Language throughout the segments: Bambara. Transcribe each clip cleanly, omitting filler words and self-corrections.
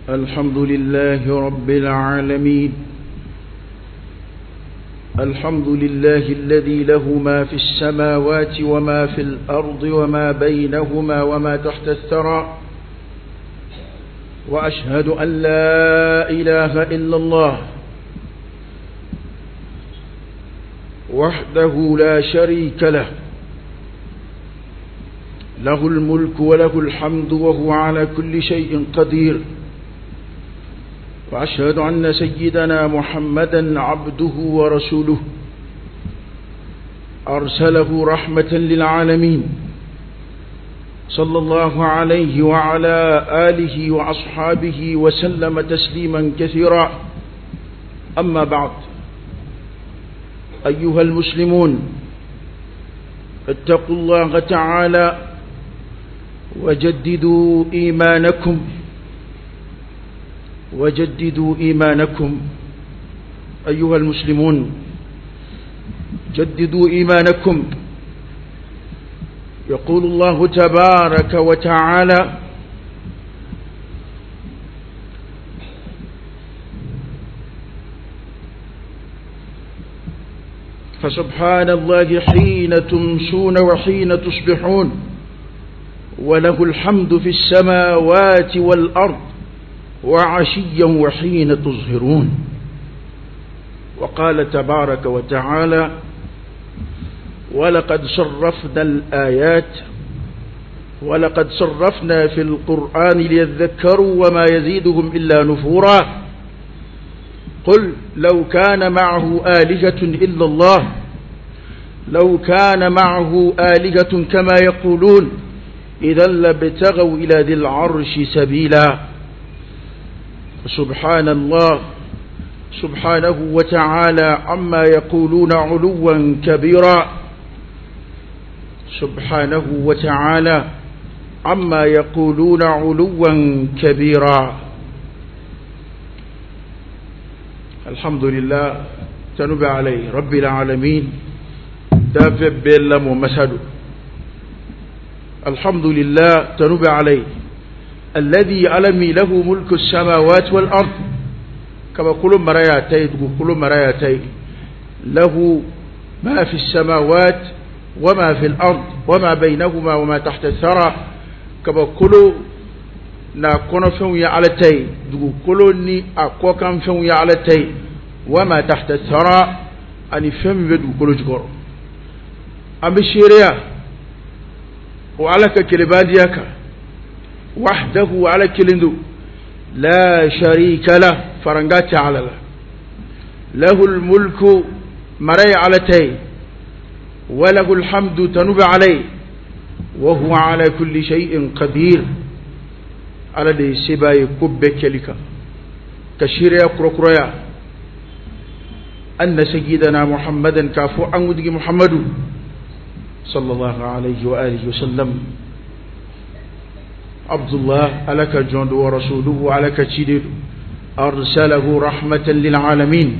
الحمد لله رب العالمين الحمد لله الذي له ما في السماوات وما في الأرض وما بينهما وما تحت الثرى وأشهد أن لا إله إلا الله وحده لا شريك له له الملك وله الحمد وهو على كل شيء قدير وأشهد أن سيدنا محمدا عبده ورسوله أرسله رحمة للعالمين صلى الله عليه وعلى آله وأصحابه وسلم تسليما كثيرا. أما بعد، أيها المسلمون، اتقوا الله تعالى وجددوا إيمانكم وجددوا إيمانكم. أيها المسلمون، جددوا إيمانكم. يقول الله تبارك وتعالى: فسبحان الله حين تمسون وحين تصبحون وله الحمد في السماوات والأرض وعشيا وحين تظهرون. وقال تبارك وتعالى: ولقد صرفنا الآيات ولقد صرفنا في القرآن ليذكروا وما يزيدهم إلا نفورا. قل لو كان معه آلهة إلا الله لو كان معه آلهة كما يقولون إذا لابتغوا إلى ذي العرش سبيلا. سبحان الله سبحانه وتعالى عما يقولون علوا كبيرا. سبحانه وتعالى عما يقولون علوا كبيرا. الحمد لله تنبع عليه رب العالمين دافع بيلم ومسد. الحمد لله تنبع عليه الذي علمي له ملك السماوات والأرض كما كل مراياتي كل مراياتي له ما في السماوات وما في الأرض وما بينهما وما تحت الثرى. كما كل na kɔnɔfɛnw ye Ala ta ye, dugukolo ni a kɔkanfɛnw ye Ala ta ye, wama tahta thara, ani fɛn min bɛ dugukolo jukɔrɔ. An bɛ seereya o Ala ka kelebadiya kan, wahdahu Ala kelen don, la sharika lah, faranga tɛ Ala la, lahul mulku mara ye Ala ta ye, wa lahul hamdu tanu bɛ Ala ye, wa huwa ala kulli shay'in qadir. Ala de ye sebaa ye ko bɛɛ kɛli kan. Ka seereya kurakuraya anna sayyidana Muhammadan, k'a fɔ an kuntigi Muhammadu sallallahu alayhi wa alihi wa sallam, Abdullah Ala ka jɔn don, wa rasuluhu Ala ka ciden don, arsalahu rahmatan lil alamin,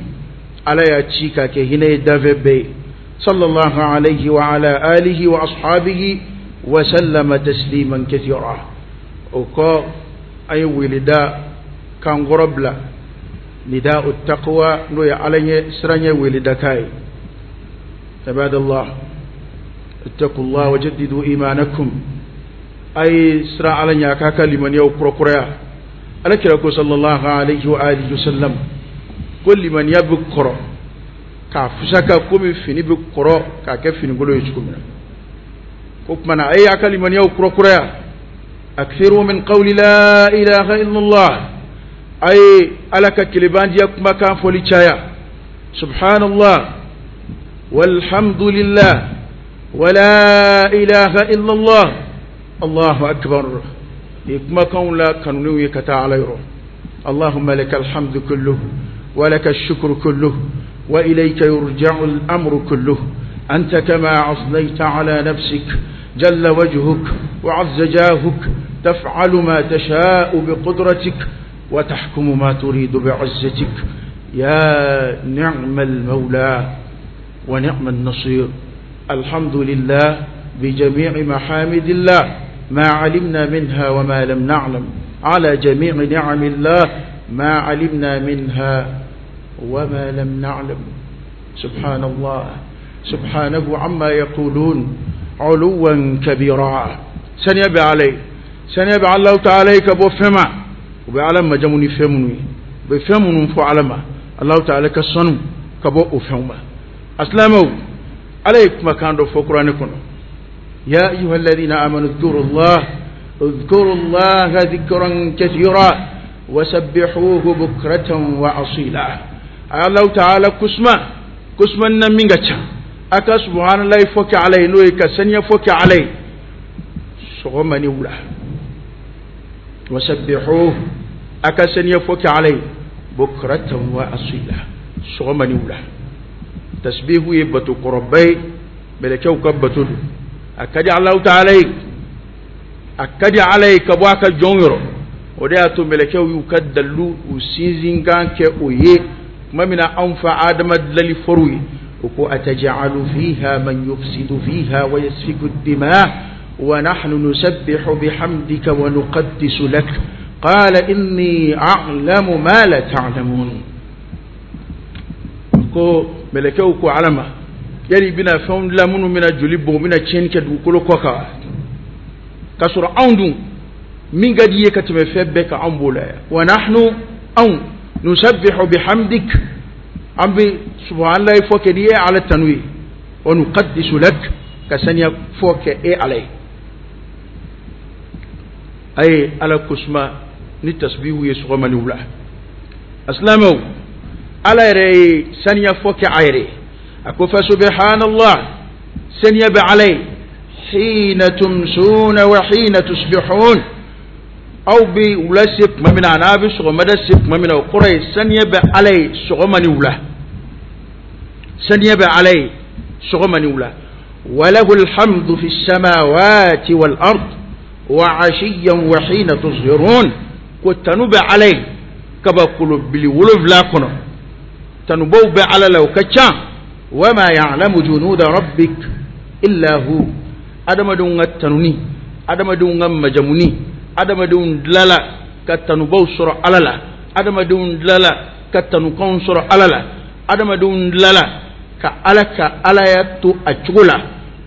Ala y'a ci k'a kɛ hinɛ ye danfɛn bɛɛ ye, sallallahu alayhi wa ala alihi wa ashabihi wa sallama tasliman kathira. O kɔ an ye weleda k'an kɔrɔ bila nida'u taqwa, n'o ye Ala ɲɛ siran ɲɛ weleda kan ye. Ibadallah, ittaqullah wa jaddidu imanakum. A ye siran Ala ɲɛ, a k'a ka limaniyaw kurakuraya. Ala kira ko sallallahu alayhi wa alihi wa sallam ko limaniya bɛ kɔrɔ k'a fusaka komi fini bɛ kɔrɔ k'a kɛ finikolon ye cogo min na. Ko tuma na a ye a ka limaniyaw kurakuraya. أكثروا من قول لا إله إلا الله، أي ألك كلبان كما كان فوليتشايا، سبحان الله والحمد لله ولا إله إلا الله الله أكبر. كما كان لا كانوا يكتا على يرو. اللهم لك الحمد كله ولك الشكر كله وإليك يرجع الأمر كله، أنت كما أثنيت على نفسك جل وجهك وعز جاهك، تفعل ما تشاء بقدرتك وتحكم ما تريد بعزتك، يا نعم المولى ونعم النصير. الحمد لله بجميع محامد الله ما علمنا منها وما لم نعلم، على جميع نعم الله ما علمنا منها وما لم نعلم. سبحان الله، سبحانه عما يقولون علوا كبيرا. سنيبع عليه، سنيبع الله تعالى كبوفما وبعلم جموني فهمني بفهمني فعلم الله تعالى كسنو كبو فهما. أسلموا عليك مكان دو فقرانكم. يا أيها الذين آمنوا اذكروا الله، اذكروا الله ذكرا كثيرا وسبحوه بكرة وأصيلا. الله تعالى كسما كسما نمينغا أكا سبحان الله فك عليه نوي كسنيا فك عليه سغمني ولا وسبحوه أكا سنيا فك عليه بكرة وأصيلا سغمني ولا. تسبيح يبتو قربي ملكو كبتو أكدي الله تعالى أكدي عليك أبوك الجونيرو ودياتو ملكو يكدلو وسيزنغان كأوي ما من أنفع آدم دلالي فروي وكو أتجعل فيها من يفسد فيها ويسفك الدماء ونحن نسبح بحمدك ونقدس لك قال إني أعلم ما لا تعلمون. كو ملكو كو علما يلي بنا فهم لا منو من الجلب ومن الشين كدوكلو كوكا كسر أوندو من قد يكتم فبك أمبولا ونحن أو نسبح بحمدك أم سبحان الله فوق دي على التنويه ونقدس لك كسنيا فوق إيه عليه أي على كسمة نتسبيه يسوع من ولا أسلموا على رأي سنيا فوق عيري أكو فسبحان الله سنيا بعلي حين تمسون وحين تصبحون أو بولاسب ما من عنابس ومدسب ما من القرى سنيا بعلي سغمني ولا سنيا بعلي سغمني ولا. وله الحمد في السماوات والأرض وعشيا وحين تظهرون. كتنب عليه كبا قلوب بلي ولف لاكنا تنبو بعلى لو كتشا وما يعلم جنود ربك إلا هو. أدم دون التنوني أدم دون مجموني أدم دون دلالا كتنبو سر على أدم دون دلالا كتنكون سر على أدم دون دلالا كألا كألا يتو أشغلا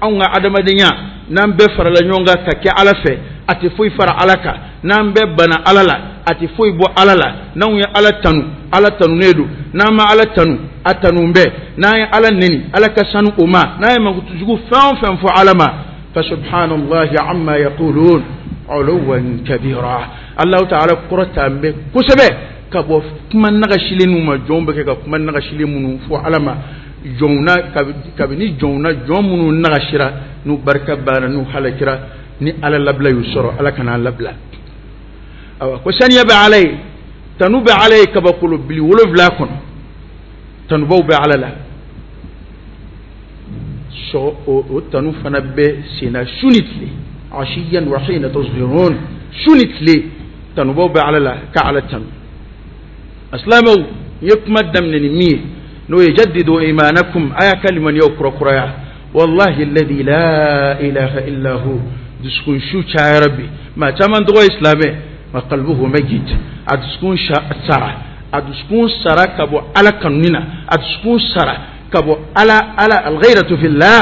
أو أدم دنيا نام بفر لنيونغا كك على في أتفوي فر علىك نام ببنا على لا أتفوي بو على لا نوي على تنو على تنو نيدو نام على تنو أتنو به ناي على نني على كسانو أما ناي ما كتجو فان فان فعلى ما. فسبحان الله عما يقولون علوا كبيرا. الله تعالى قرأت به كسبه كبو كمان نغشلين وما جون بك كمان نغشلين منو فعلى ما جونا كبني جونا جون منو نغشرا نو بركة بارا نو حلكرا ني على لبلا يسرا على كنا لبلا أو كسان يبع علي تنوب علي كبقول بلي ولف لاكن تنوب بعلى لا شو تنوب فنبه سينا شنتلي عشيا وحين تصغرون شنتلي تنوب بعلى لا كعلى تن أسلامه يكمد من المية نو يجددوا إيمانكم أيا كلمة يوكرا كريا والله الذي لا إله إلا هو دسكون شو يا ربي ما تمن دغو إسلامي ما قلبه ميت أدسكون سرا أدسكون سرا كبو على كننا أدسكون سرا كبو على على الغيرة في الله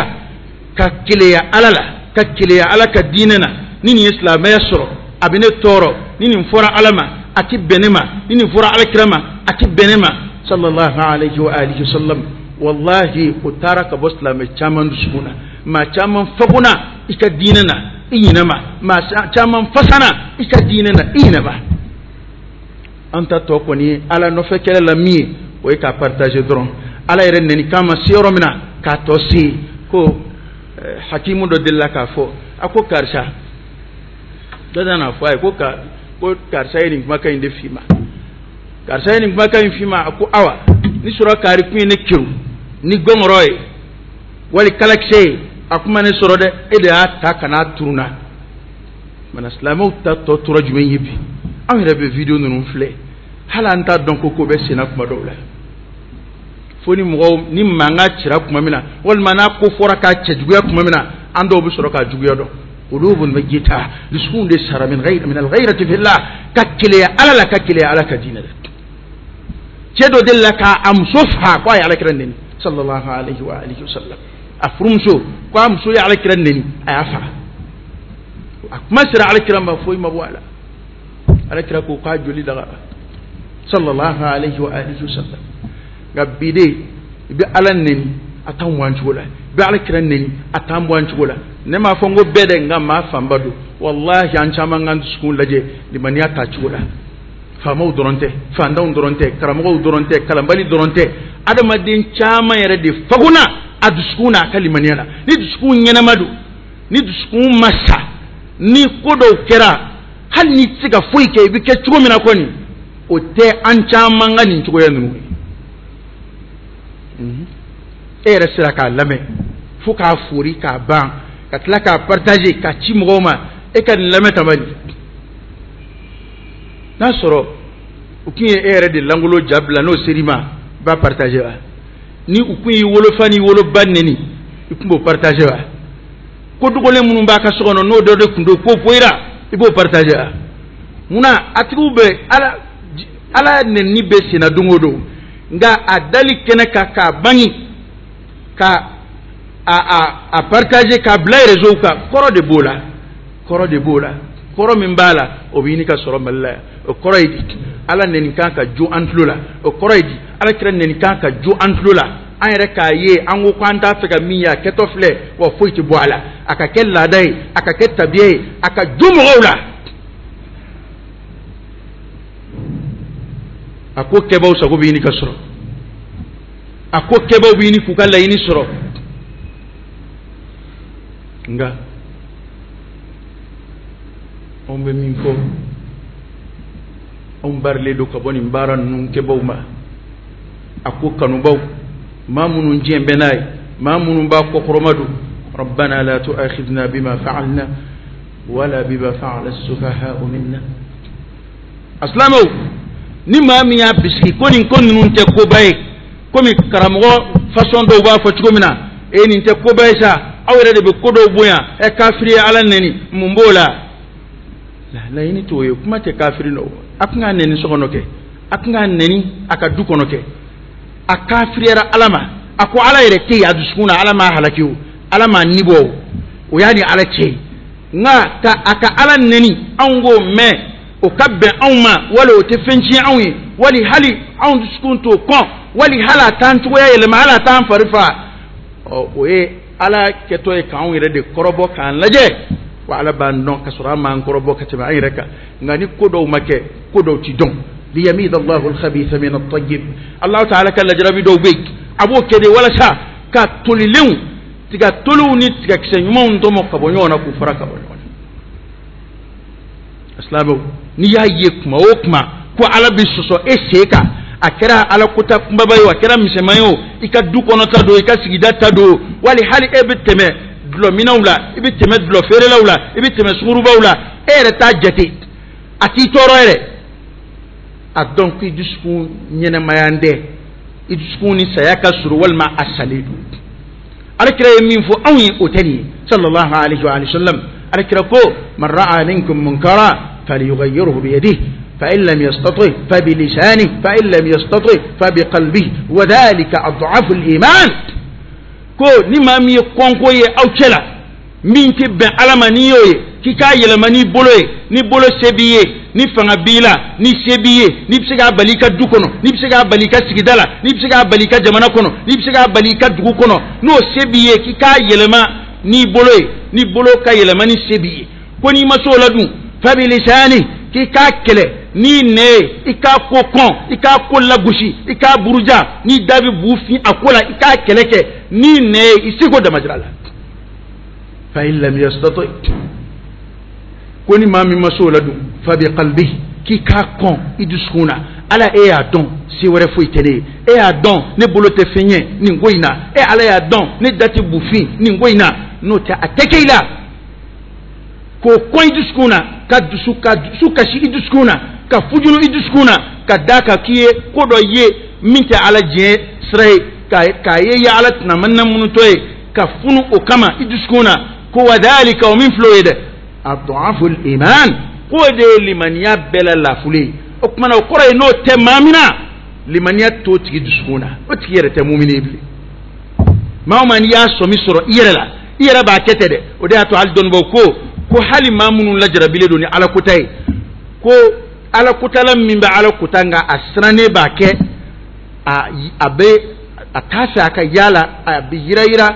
ككليا على لا ككليا على كديننا نيني إسلام يسر أبني التورو نيني فرع على ما أكيد بنما نيني فرع على كرما أكيد بنما صلى الله عليه وآله وسلم. والله أتارك بسلام تامن دسكونا ما تامن فقنا إكديننا إنما ما تامن فسنا إكديننا إنما أنت تقولني على نفكر لمي ويكا بارتاج درون على يرنني كما سيرو منا كاتوسي كو حكيم دو دلا كافو أكو كارشا دادنا فاي كو كو كارشا يني ما كاين دفيما كارشا يني ما كاين فيما أكو أوا ni sura kari kun ne kiru ni gongoro ye wali kalakisɛ ye a kuma ne sɔrɔ dɛ e de y'a ta ka n'a turuna mana silamɛw ta tɔ tora jumɛn ye bi anw yɛrɛ bɛ video ninnu filɛ hali an t'a dɔn ko ko bɛ senna kuma dɔw la fo ni mɔgɔw ni mankan cira kuma min na walima n'a ko fɔra k'a cɛjuguya kuma min na an dɔw bɛ sɔrɔ k'a juguya dɔn. Qulubun mayyita, dusukun de sara min ghayr min al-ghayrati fillah, ka keleya Ala la, ka keleya Ala ka diinɛ la. Cɛ dɔ delila k'a muso faga ko a ye Ala kira neni sallallahu alayhi wa alihi wa sallam. A furumuso ko a muso ye Ala kira neni, a y'a faga. A kuma sera Ala kira ma, foyi ma bɔ a la. Ala kira ko k'a joli daga sallallahu alayhi wa alihi wa sallam. Nka bi de i bɛ Ala neni a t'an bɔ an cogo la, i bɛ Ala kira neni a t'an bɔ an cogo la. Ne m'a fɔ n ko bɛɛ dɛ, nka maa fanba don. Walahi an caman k'an dusukun lajɛ limaniya t'a cogo la. Faamaw dɔrɔn tɛ, fantanw dɔrɔn tɛ, karamɔgɔw dɔrɔn tɛ, kalanbali dɔrɔn tɛ, adamaden caman yɛrɛ de fagonna a dusukun na, a ka limaniya la. Ni dusukun ɲɛnama don, ni dusukun ma sa, ni ko dɔw kɛra hali n'i tɛ se ka foyi kɛ, i bɛ kɛ cogo min na kɔni, o tɛ an caman ka nin cogoya ninnu ye. E yɛrɛ sera k'a lamɛn fo k'a fori k'a ban, ka tila k'a partager k'a ci mɔgɔw ma, e ka nin lamɛn tabali. N'a sɔrɔ u tun ye e yɛrɛ de langolo ja bila n'o ser'i ma, i b'a partager wa? Ni u tun y'i wolofa n'i woloba neni, i tun b'o partager wa? Ko dogolen minnu b'a ka so kɔnɔ n'o dɔ de tun don k'o foyira, i b'o partager wa? Munna a tigiw bɛ Ala nɛni bɛ senna don o don, nka a dali kɛnɛ kan k'a bange ka a partager k'a bila réseau kan, kɔrɔ de b'o la, kɔrɔ de b'o la. Kɔrɔ min b'a la o bɛ ɲini ka sɔrɔ Mali la yan. O kɔrɔ ye di? Ala nɛni kan ka jo an tulo la. O kɔrɔ ye di? Ala kira nɛni kan ka jo an tulo la. An yɛrɛ k'a ye, an ko k'an t'a fɛ ka min ye, a kɛtɔ filɛ, wa foyi tɛ bɔ a la. A ka kɛ laada ye, a ka kɛ tabiya ye, a ka jo mɔgɔw la. A ko kɛbaw sago bɛ ɲini ka sɔrɔ, a ko kɛbaw bɛ ɲini k'u ka laɲini sɔrɔ. Nka anw bɛ min fɔ, anw barilen don ka bɔ nin baara ninnu kɛbaw ma. A ko kanubaw, maa minnu diɲɛ bɛ n'a ye, maa minnu b'a kɔkɔrɔma don, rabbana la tu'akhidhna bima fa'alna wala bima fa'ala as-sufaha'u minna. A silamɛw, ni maa min y'a bisigi ko nin ko ninnu tɛ koba ye, komi karamɔgɔ façon dɔw b'a fɔ cogo min na, e nin tɛ koba ye sa, aw yɛrɛ de bɛ ko dɔw bonya, ɛ kafiri ye Ala neni, mun b'o la? Laɲini t'o ye, kuma tɛ kafiri nɔ. A tun k'a neni so kɔnɔ kɛ, a tun k'a neni a ka du kɔnɔ kɛ. A kafiriyara Ala ma, a ko Ala yɛrɛ tɛ yen a dusukun na, Ala m'a halaki o, Ala m'a nibɔ o, o y'a ni Ala cɛ ye. Nka ka a ka Ala neni, anw k'o mɛn, o ka bɛn anw ma, wali o tɛ fɛn tiɲɛ anw ye, wali hali anw dusukun t'o kɔn, wali hali a t'an cogoya yɛlɛma, hali a t'an fari fa. Ɔ o ye Ala kɛtɔ ye k'anw yɛrɛ de kɔrɔbɔ k'an lajɛ, wa Ala b'an dɔn ka sɔrɔ an m'an kɔrɔbɔ ka tɛmɛ an yɛrɛ kan. Nka ni ko dɔw ma kɛ, ko dɔw ti dɔn. Liyamida Allahu al-khabitha min at-tayyib. Allahu ta'ala ka lajarabi dɔw bɛ yen, a b'o kɛ de walasa ka tolilenw, tiga toliw ni tigakisɛ ɲumanw tɔmɔ ka bɔ ɲɔgɔn na, k'u fara ka bɔ ɲɔgɔn na. Silamɛw, n'i y'a ye kuma o kuma ko Ala bɛ sɔsɔ e sen kan, a kɛra Ala kota kunbaba ye o, a kɛra misɛnman ye o, i ka du kɔnɔ ta don, i ka sigida ta don, wali hali e bɛ tɛmɛ dulɔminɛw la, i bɛ tɛmɛ dulɔ feerelaw la, i bɛ tɛmɛ sungurubaw la, e yɛrɛ t'a jate, a t'i tɔɔrɔ yɛrɛ. A dɔn k'i dusukun ɲɛnɛmaya tɛ, i dusukun ni saya ka surun walima a salen don. Ala kira ye min fɔ anw ye, o tɛ nin ye sallallahu alayhi wa sallam. Ala kira ko man ra'a minkum munkara falyughayyirhu biyadihi fa in lam yastati fa bilisanihi fa in lam yastati fa biqalbihi wa dhalika ad'afu al-iman. Ko ni maa min ye kɔnko ye aw cɛ la, min tɛ bɛn Ala ma n'i y'o ye, k'i k'a yɛlɛma n'i bolo ye, ni bolo se b'i ye, ni fanga b'i la, ni se b'i ye, n'i bɛ se k'a bali i ka du kɔnɔ, n'i bɛ se k'a bali i ka sigida la, n'i bɛ se k'a bali i ka jamana kɔnɔ, n'i bɛ se k'a bali i ka dugu kɔnɔ, n'o se b'i ye, k'i k'a yɛlɛma n'i bolo ye, ni bolo ka yɛlɛma ni se b'i ye. Ko n'i ma se o la dun, fa bilisani, k'i k'a kɛlɛ n'i nɛ ye, i k'a ko kɔn, i k'a ko lagosi, i k'a buruja, n'i da bɛ bu fin a ko la, i k'a kɛlɛ kɛ n'i nɛ ye, i seko damajira la. Fa in lam yastati, ko ni maa min ma se o la dun, fa bi qalbihi, k'i k'a kɔn i dusukun na. Ala e y'a dɔn se wɛrɛ foyi tɛ ne ye, e y'a dɔn ne bolo tɛ fɛn ye nin ko in na, e Ala y'a dɔn ne da tɛ bufin nin ko in na, n'o tɛ a tɛ kɛ i la. K'o kɔn i dusukun na, ka dusu kasi i dusukun na, ka fujunu i dusukun na, ka d'a kan k'i ye ko dɔ ye min tɛ Ala diɲɛ sira ye, k'a ye i ye Ala tɛnaman na minnu tɔ ye, ka funu o kama i dusukun na, Ko wa dhalika, o min filɛ o ye dɛ, ad'aful iman, k'o de ye limaniya bɛɛ la lafuli ye. O tuma na o kɔrɔ ye n'o tɛ maa min na, limaniya t'o tigi dusukun na, o tigi yɛrɛ tɛ mumini ye bilen. Maa o maa n'i y'a sɔmi sɔrɔ i yɛrɛ la, i yɛrɛ b'a kɛ ten dɛ. O de y'a to hali dɔnnibaaw ko hali maa minnu lajarabilen don ni ala kota ye, ko ala kotala min bɛ ala kota nka a sirannen b'a kɛ, a bɛ a t'a fɛ a ka yaala, a bɛ yira yira,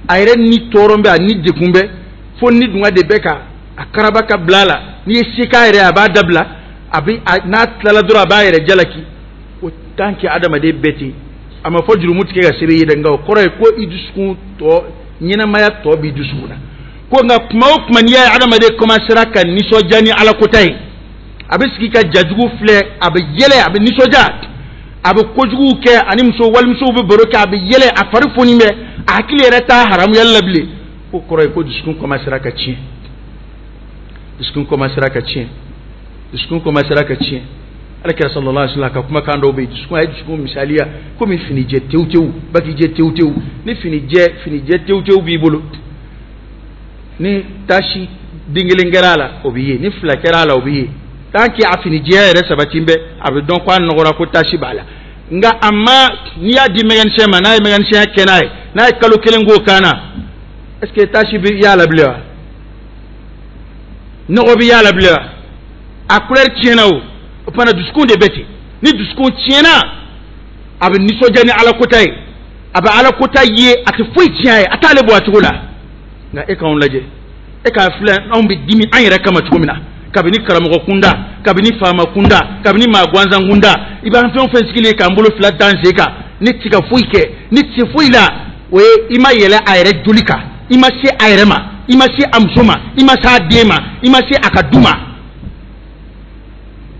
a yɛrɛ ni tɔɔrɔ bɛ, a ni degun bɛ, fo ni dunga de bɛ ka a karaba ka bila a la. N'i ye se k'a yɛrɛ, a b'a dabila, a bɛ n'a tilala dɔrɔn a b'a yɛrɛ jalaki. O tant que adamaden bɛɛ ten, a ma fɔ jurumu tigɛ ka sɛbɛn i ye dɛ, nka o kɔrɔ ye ko i dusukun tɔ, ɲɛnamaya tɔ b'i dusukun na. Ko nka kuma o kuma n'i y'a ye adamaden commencera ka nisɔndiya ni ala kota ye, a bɛ sigi ka jajugu filɛ, a bɛ yɛlɛ, a bɛ nisɔndiya, a bɛ kojuguw kɛ, ani muso walimusow bɛ baro kɛ, a bɛ yɛlɛ, a fari foni bɛ, a hakili yɛrɛ t'a haramuyali la bilen. Ko kɔrɔ ye ko dusukun commencera ka tiɲɛ, dusukun commencera ka tiɲɛ, dusukun commencera ka tiɲɛ. Ala kira sallallahu alaihi wasallam ka kumakan dɔw bɛ yen, dusukun a ye dusukun misaliya komi finijɛ tewu tewu, bakijɛ tewu tewu. Ni finijɛ tewu tewu b'i bolo, ni taasi den kelen kɛra a la, o b'i ye, ni fila kɛra a la, o b'i ye. Tant que a finijɛya yɛrɛ sabati bɛ, a bɛ dɔn ko a nɔgɔra, ko taasi b'a la. Nka a ma, n'i y'a di mécanicien ma, n'a ye mécanicien kɛ n'a ye, n'a ye kalo kelen k'o kan na, est ce que taasi bɛ y'a la bilen wa? Nɔgɔ bɛ y'a la bilen wa? A couleur tiɲɛna o. O fana dusukun de bɛ ten. Ni dusukun tiɲɛna, a bɛ nisɔndiya ni ala kota ye, a bɛ ala kota ye, a tɛ foyi tiɲɛ a ye, a t'ale bɔ a cogo la. Nka e k'anw lajɛ, e k'a filɛ, anw bɛ dimi an yɛrɛ kama cogo min na, kabini karamɔgɔ kunda, kabini faama kunda, kabini maa gansan kunda, i b'an fɛn o fɛn sigilen k'an bolo fila dan sen kan, ne tɛ ka foyi kɛ, ne tɛ se foyi la. O ye i ma yɛlɛ a yɛrɛ joli kan, i ma se a yɛrɛ ma, i ma se a muso ma, i ma se a den ma, i ma se a ka du ma.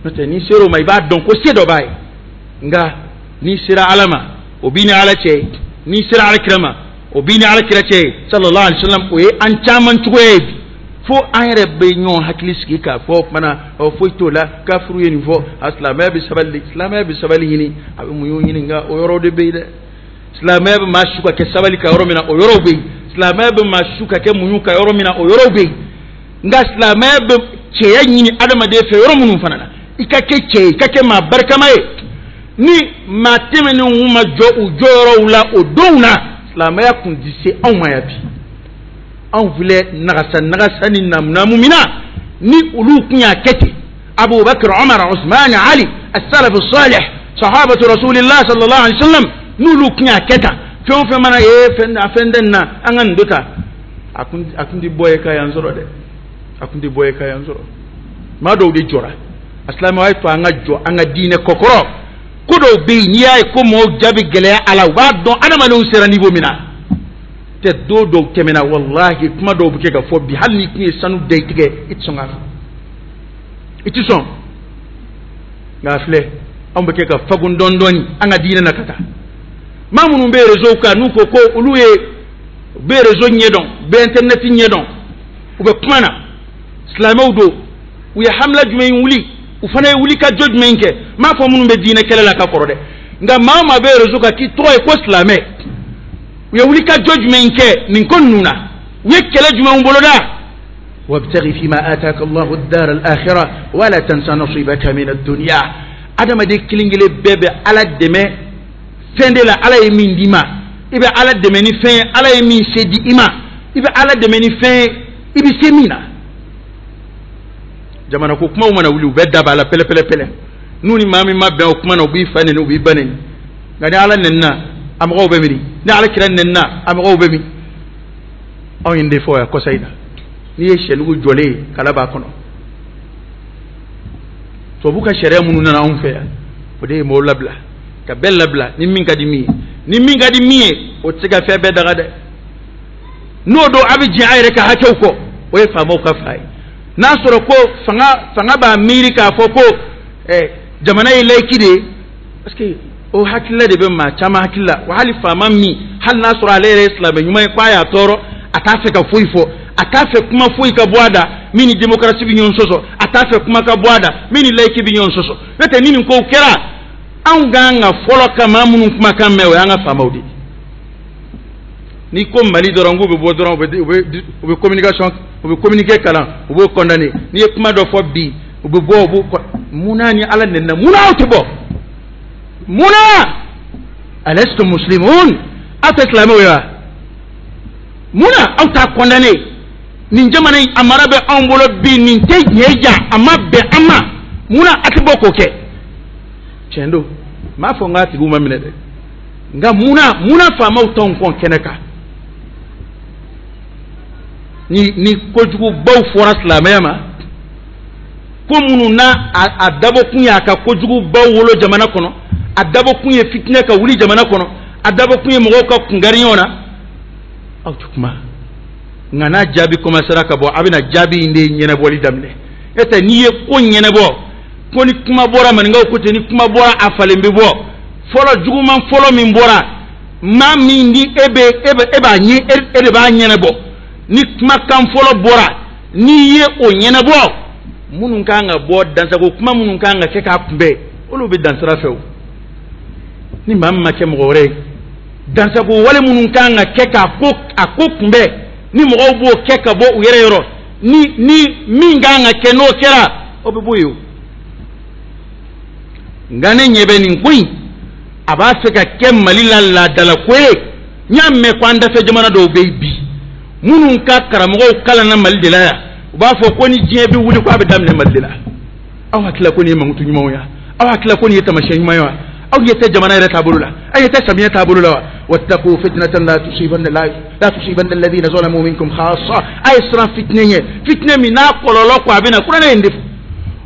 N'o tɛ n'i sera o ma, i b'a dɔn ko se dɔ b'a ye. Nka n'i sera ala ma, o b'i ni ala cɛ ye. N'i sera ala kira ma, o b'i ni ala kira cɛ ye sallallahu alaihi wasallam. O ye an caman cogoya ye bi, fo an yɛrɛ bɛ ɲɔgɔn hakili sigi k'a fɔ o kumana foyi t'o la, kafuru ye nin fɔ, a silamɛya bɛ sabali, silamɛya bɛ sabali ɲini, a bɛ muɲu ɲini, nka o yɔrɔ de bɛ yen dɛ. Silamɛya bɛ maa su ka kɛ sabali ka yɔrɔ min na, o yɔrɔw bɛ yen. Silamɛya bɛ maa su ka kɛ muɲu ka yɔrɔ min na, o yɔrɔw bɛ yen. Nka silamɛya bɛ cɛya ɲini adamaden fɛ yɔrɔ minnu fana na, i ka kɛ cɛ ye, i ka kɛ maa barikama ye. Ni maa tɛmɛnenw ma jɔ u jɔyɔrɔw la o donw na, silamɛya kun ti se anw ma yan bi. Anw filɛ nagasa nagasa ni namunamu min na, ni olu kun y'a kɛ ten, Abubakar, Umar, Usman, Ali, as-salaf as-salih, sahabatu rasulillah sallallahu alaihi wasallam, n'olu kun y'a kɛ tan, fɛn o fɛn mana ye fɛn a fɛn tɛ nin na, an ka nin dɔ ta, a kun ti bɔ ye ka yan sɔrɔ dɛ, a kun ti bɔ ye ka yan sɔrɔ. Maa dɔw de jɔra a silamɛw, a ye to an ka jɔ an ka diinɛ kɔkɔrɔ. Ko dɔw bɛ yen, n'i y'a ye ko mɔgɔw ja bɛ gɛlɛya a la, u b'a dɔn adamadenw sera niveau min na. Tɛ don dɔw tɛmɛna, walahi kuma dɔw bɛ kɛ ka fɔ bi, hali n'i kun ye sanu da i tigɛ, i tɛ sɔn k'a fɔ, i tɛ sɔn. Nka a filɛ, anw bɛ kɛ ka fagun dɔɔni dɔɔni an ka diinɛ na ka taa. Maa minnu bɛ réseau kan, n'u ko ko olu ye u bɛ réseau ɲɛdɔn, u bɛ internet ɲɛdɔn, u bɛ kuma na, silamɛw don, u ye hamla jumɛn wuli, u fana ye wuli ka jɔ jumɛn kɛ. N m'a fɔ minnu bɛ diinɛ kɛlɛ la ka kɔrɔ dɛ, nka maa o maa bɛ réseau kan k'i tɔgɔ ye ko silamɛ, u ye wuli ka jɔ jumɛn kɛ nin ko ninnu na, u ye kɛlɛ jumɛnw boloda. Wabtaghi fima ataka Allahu ad-dar al-akhirah wala tansa nasibaka min ad-dunya. Adamaden kelen kelen bɛɛ bɛ ala dɛmɛ fɛn de la, ala ye min d'i ma, i bɛ ala dɛmɛ ni fɛn ye, ala ye min se di i ma, i bɛ ala dɛmɛ ni fɛn ye, i bɛ se min na. Jamana ko kumaw mana wuli, u bɛɛ da b'a la pɛlɛ pɛlɛ pɛlɛ. N'u ni maa min ma bɛn o kuma na, u b'i fa nɛni, u b'i ba nɛni. Nka ni ala nɛnina, a mɔgɔw bɛ miiri, ni ala kira nɛnina, a mɔgɔw bɛ miiri. Anw ye nin de fɔ yan kɔsa in na. N'i ye sɛnugu jɔlen ye, kala b'a kɔnɔ. Tubabu ka sariya minnu nana anw fɛ yan, o de ye mɔgɔw labila, ka bɛɛ labila ni min ka di min ye, ni min ka di min ye, o tɛ se ka fɛn bɛɛ daga dɛ. N'o don, a bɛ jɛn a yɛrɛ ka hakɛw kɔ, o ye faamaw ka fa ye. N'a sɔrɔ ko fanga b'a miiri k'a fɔ ko jamana ye laïque de ye, parce que o hakilila de bɛ maa caman hakili la. Wa hali faama min, hali n'a sɔrɔ ale yɛrɛ ye silamɛ ɲuman ye, k'a y'a tɔɔrɔ, a t'a fɛ ka foyi fɔ, a t'a fɛ kuma foyi ka bɔ a da min ni démocratie bɛ ɲɔgɔn sɔsɔ, a t'a fɛ kuma ka bɔ a da min ni laïque bɛ ɲɔgɔn sɔsɔ. N'o tɛ ni nin kow kɛra, anw kan ka fɔlɔ ka maa minnu kumakan mɛn, o y'an ka faamaw de ye. Ni ko Mali dɔrɔn k'u bɛ bɔ dɔrɔn, u bɛ communication, u bɛ communiqué kalan, u b'o condamné. N'i ye kuma dɔ fɔ bi, u bɛ bɔ, u b'o munna ni Ala nɛnina, munna aw tɛ bɔ? Munna? Alastum muslimun, aw tɛ silamɛw ye wa? Munna aw t'a condamné? Nin jamana in a mara bɛ anw bolo bi, nin tɛ ɲɛ ja, a ma bɛn an ma, munna a tɛ bɔ k'o kɛ? Tiɲɛ don, n m'a fɔ n k'a tigiw ma minɛ dɛ, nka munna faamaw t'anw kɔn kɛnɛ kan? Ni kojugubaw fɔra silamɛya ma, ko minnu n'a a dabɔkun ye a ka kojugubaw wolo jamana kɔnɔ, a dabɔkun ye fitinɛ ka wuli jamana kɔnɔ, a dabɔkun ye mɔgɔw ka kungari ɲɔgɔn na, aw tɛ kuma. Nka n'a jaabi commencera ka bɔ, a bɛna jaabi in de ɲɛnabɔli daminɛ. E tɛ n'i ye ko ɲɛnabɔ, ko ni kuma bɔra, maninkaw ko ten, ni kuma bɔra a falen bɛ bɔ. Fɔlɔ juguman fɔlɔ min bɔra, maa min ni e bɛ e bɛ e b'a ɲɛ, e de b'a ɲɛnabɔ. Ni kumakan fɔlɔ bɔra, n'i ye o ɲɛnabɔ, minnu kan ka bɔ dansago kuma minnu kan ka kɛ k'a kunbɛn, olu bɛ dansira fɛ o. Ni maa min ma kɛ mɔgɔ wɛrɛ ye, dansago wale minnu kan ka kɛ k'a ko a ko kunbɛn, ni mɔgɔw b'o kɛ ka bɔ u yɛrɛ yɔrɔ, ni min kan ka kɛ n'o kɛra, o bɛ bɔ yen o. Nka ne ɲɛ bɛ nin ko in, a b'a fɛ ka kɛ Mali la laadalako ye. N y'a mɛn ko an dafɛ jamana dɔw bɛ yen bi, minnu ka karamɔgɔw kalanna Mali de la yan, u b'a fɔ ko ni diɲɛ bɛ wuli ko a bɛ daminɛ Mali de la. Aw hakili la ko nin ye mankutu ɲumanw ye wa? Aw hakili la ko nin ye taamasiyɛn ɲuman ye wa? Aw ɲɛ tɛ jamana yɛrɛ taabolo la, aw ɲɛ tɛ samiyɛ taabolo la wa? Wattaqu fitnatan la tusibanna la tusibanna alladhina zalamu minkum khassa. A ye siran fitinɛ ɲɛ, fitinɛ min n'a kɔlɔlɔ ko a bɛ na, kuranɛ ye nin de fɔ.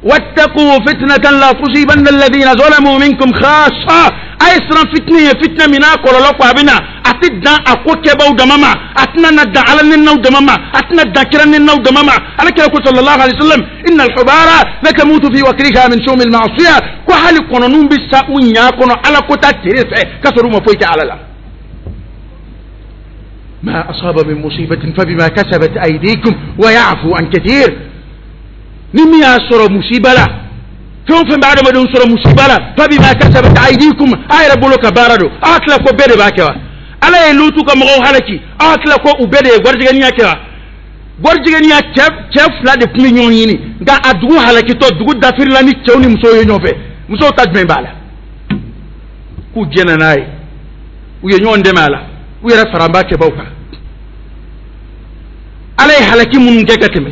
Wattaqu fitnatan la tusibanna alladhina zalamu minkum khassa. A ye siran fitinɛ ɲɛ, fitinɛ min n'a kɔlɔlɔ ko a bɛ na, a tɛ dan a ko kɛbaw dama ma, a tɛna na dan Ala nɛninaw dama ma, a tɛna dan kira nɛninaw dama ma. Ala kira ko sallallahu alaihi wasallam, inna al-hubara latamutu fi wakriha min shumi al-ma'siya. Ko hali kɔnɔninw bɛ sa u ɲa kɔnɔ Ala ko ta tere fɛ, k'a sɔrɔ u ma foyi kɛ Ala la. Ma asaba min musibatin fabima kasabat aydikum wa ya'fu an kathir. Ni min y'a sɔrɔ musiba la, fɛn o fɛn bɛ adamadenw sɔrɔ musiba la, fabima kasabat aydikum, a yɛrɛ bolo ka baara don. Aw hakili la ko bɛɛ de b'a kɛ wa? Ala ye Lutu ka mɔgɔw halaki, aw hakili la ko u bɛɛ de ye garijɛgɛniya kɛ wa? Garijɛgɛniya cɛ fila de tun bɛ ɲɔgɔn ɲini, nka a dugu halakitɔ, dugu dafirila ni cɛw ni musow ye ɲɔgɔn fɛ. Musow ta jumɛn b'a la? K'u jɛnna n'a ye, u ye ɲɔgɔn dɛmɛ a la, u yɛrɛ fara an b'a kɛbaw kan. Ala ye halaki minnu kɛ ka tɛmɛ,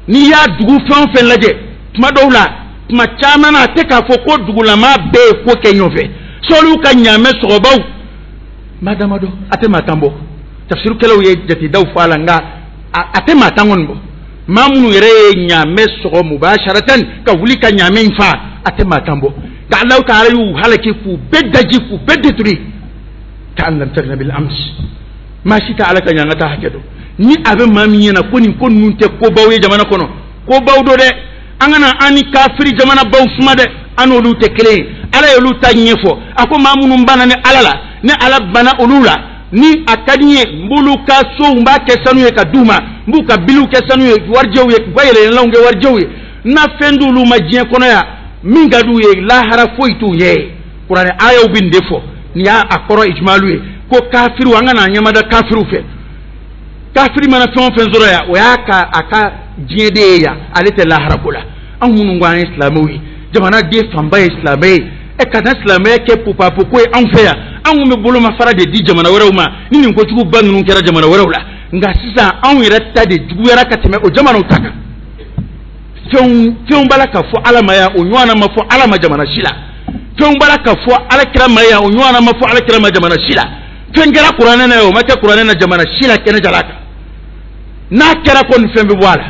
n'i y'a dugu fɛn o fɛn lajɛ, tuma dɔw la, tuma caman na, a tɛ k'a fɔ ko dugulama bɛɛ ye ko kɛ ɲɔgɔn fɛ. Sɔliw ka ɲaamɛ sɔgɔbaw maa damadɔ, a tɛ maa tan bɔ. Tafsirukɛlaw ye jatedaw fɔ a la, nka a tɛ maa tan kɔni bɔ. Maa minnu yɛrɛ ye ɲaamɛ sɔgɔ mubasharatan ka wuli ka ɲaamɛ in fa, a tɛ maa tan bɔ. Nka Alahu taala y'u halaki k'u bɛɛ daji, k'u bɛɛ détruire. Ka'an lam taghna bil ams. Maa si tɛ Ala ka ɲangata hakɛ dɔn. Ni a bɛ maa min ɲɛna ko nin ko ninnu tɛ kobaw ye jamana kɔnɔ, kobaw don dɛ. An kana an ni kafiri jamanabaw suma dɛ, an n'olu tɛ kelen ye. Ala ye olu ta ɲɛfɔ, a ko maa minnu banna ni Ala la, ni Ala banna olu la, ni a ka di n ye, n b'olu ka sow n b'a kɛ sanu ye ka d'u ma, n b'u ka biliw kɛ sanu ye, warijɛw ye, k'u ka yɛlɛyɛlɛlanw kɛ warijɛw ye. N na fɛn d'olu ma diɲɛ kɔnɔ yan min ka d'u ye, lahara foyi t'u ɲɛ. Kuranɛ ayaw bɛ nin de fɔ, nin y'a a kɔrɔ ijmalu ye, ko kafiriw, an kana ɲɛmada kafiriw fɛ. Kafiri mana fɛn o fɛn sɔrɔ yan, o y'a ka a ka diɲɛ de ye yan, ale tɛ lahara ko la. Anw minnu ko an ye silamɛw ye, jamanaden fanba ye silamɛ ye, ɛ ka taa silamɛya kɛ pupapu ko ye anw fɛ yan. Anw kun bɛ bolomafara de di jamana wɛrɛw ma ni nin kojuguba ninnu kɛra jamana wɛrɛw la, nka sisan anw yɛrɛ ta de juguyara ka tɛmɛ o jamanaw ta kan. Fɛnw b'a la ka fɔ Ala ma yan, o ɲɔgɔnna ma fɔ Ala ma jamana si la. Fɛnw b'a la ka fɔ Ala kira ma yan, o ɲɔgɔnna ma fɔ Ala kira ma jamana si la. Fɛn kɛra kuranɛ na yan, o ma kɛ kuranɛ na jamana si la kɛnɛ jala kan. N'a kɛra ko nin fɛn bɛ bɔ a la,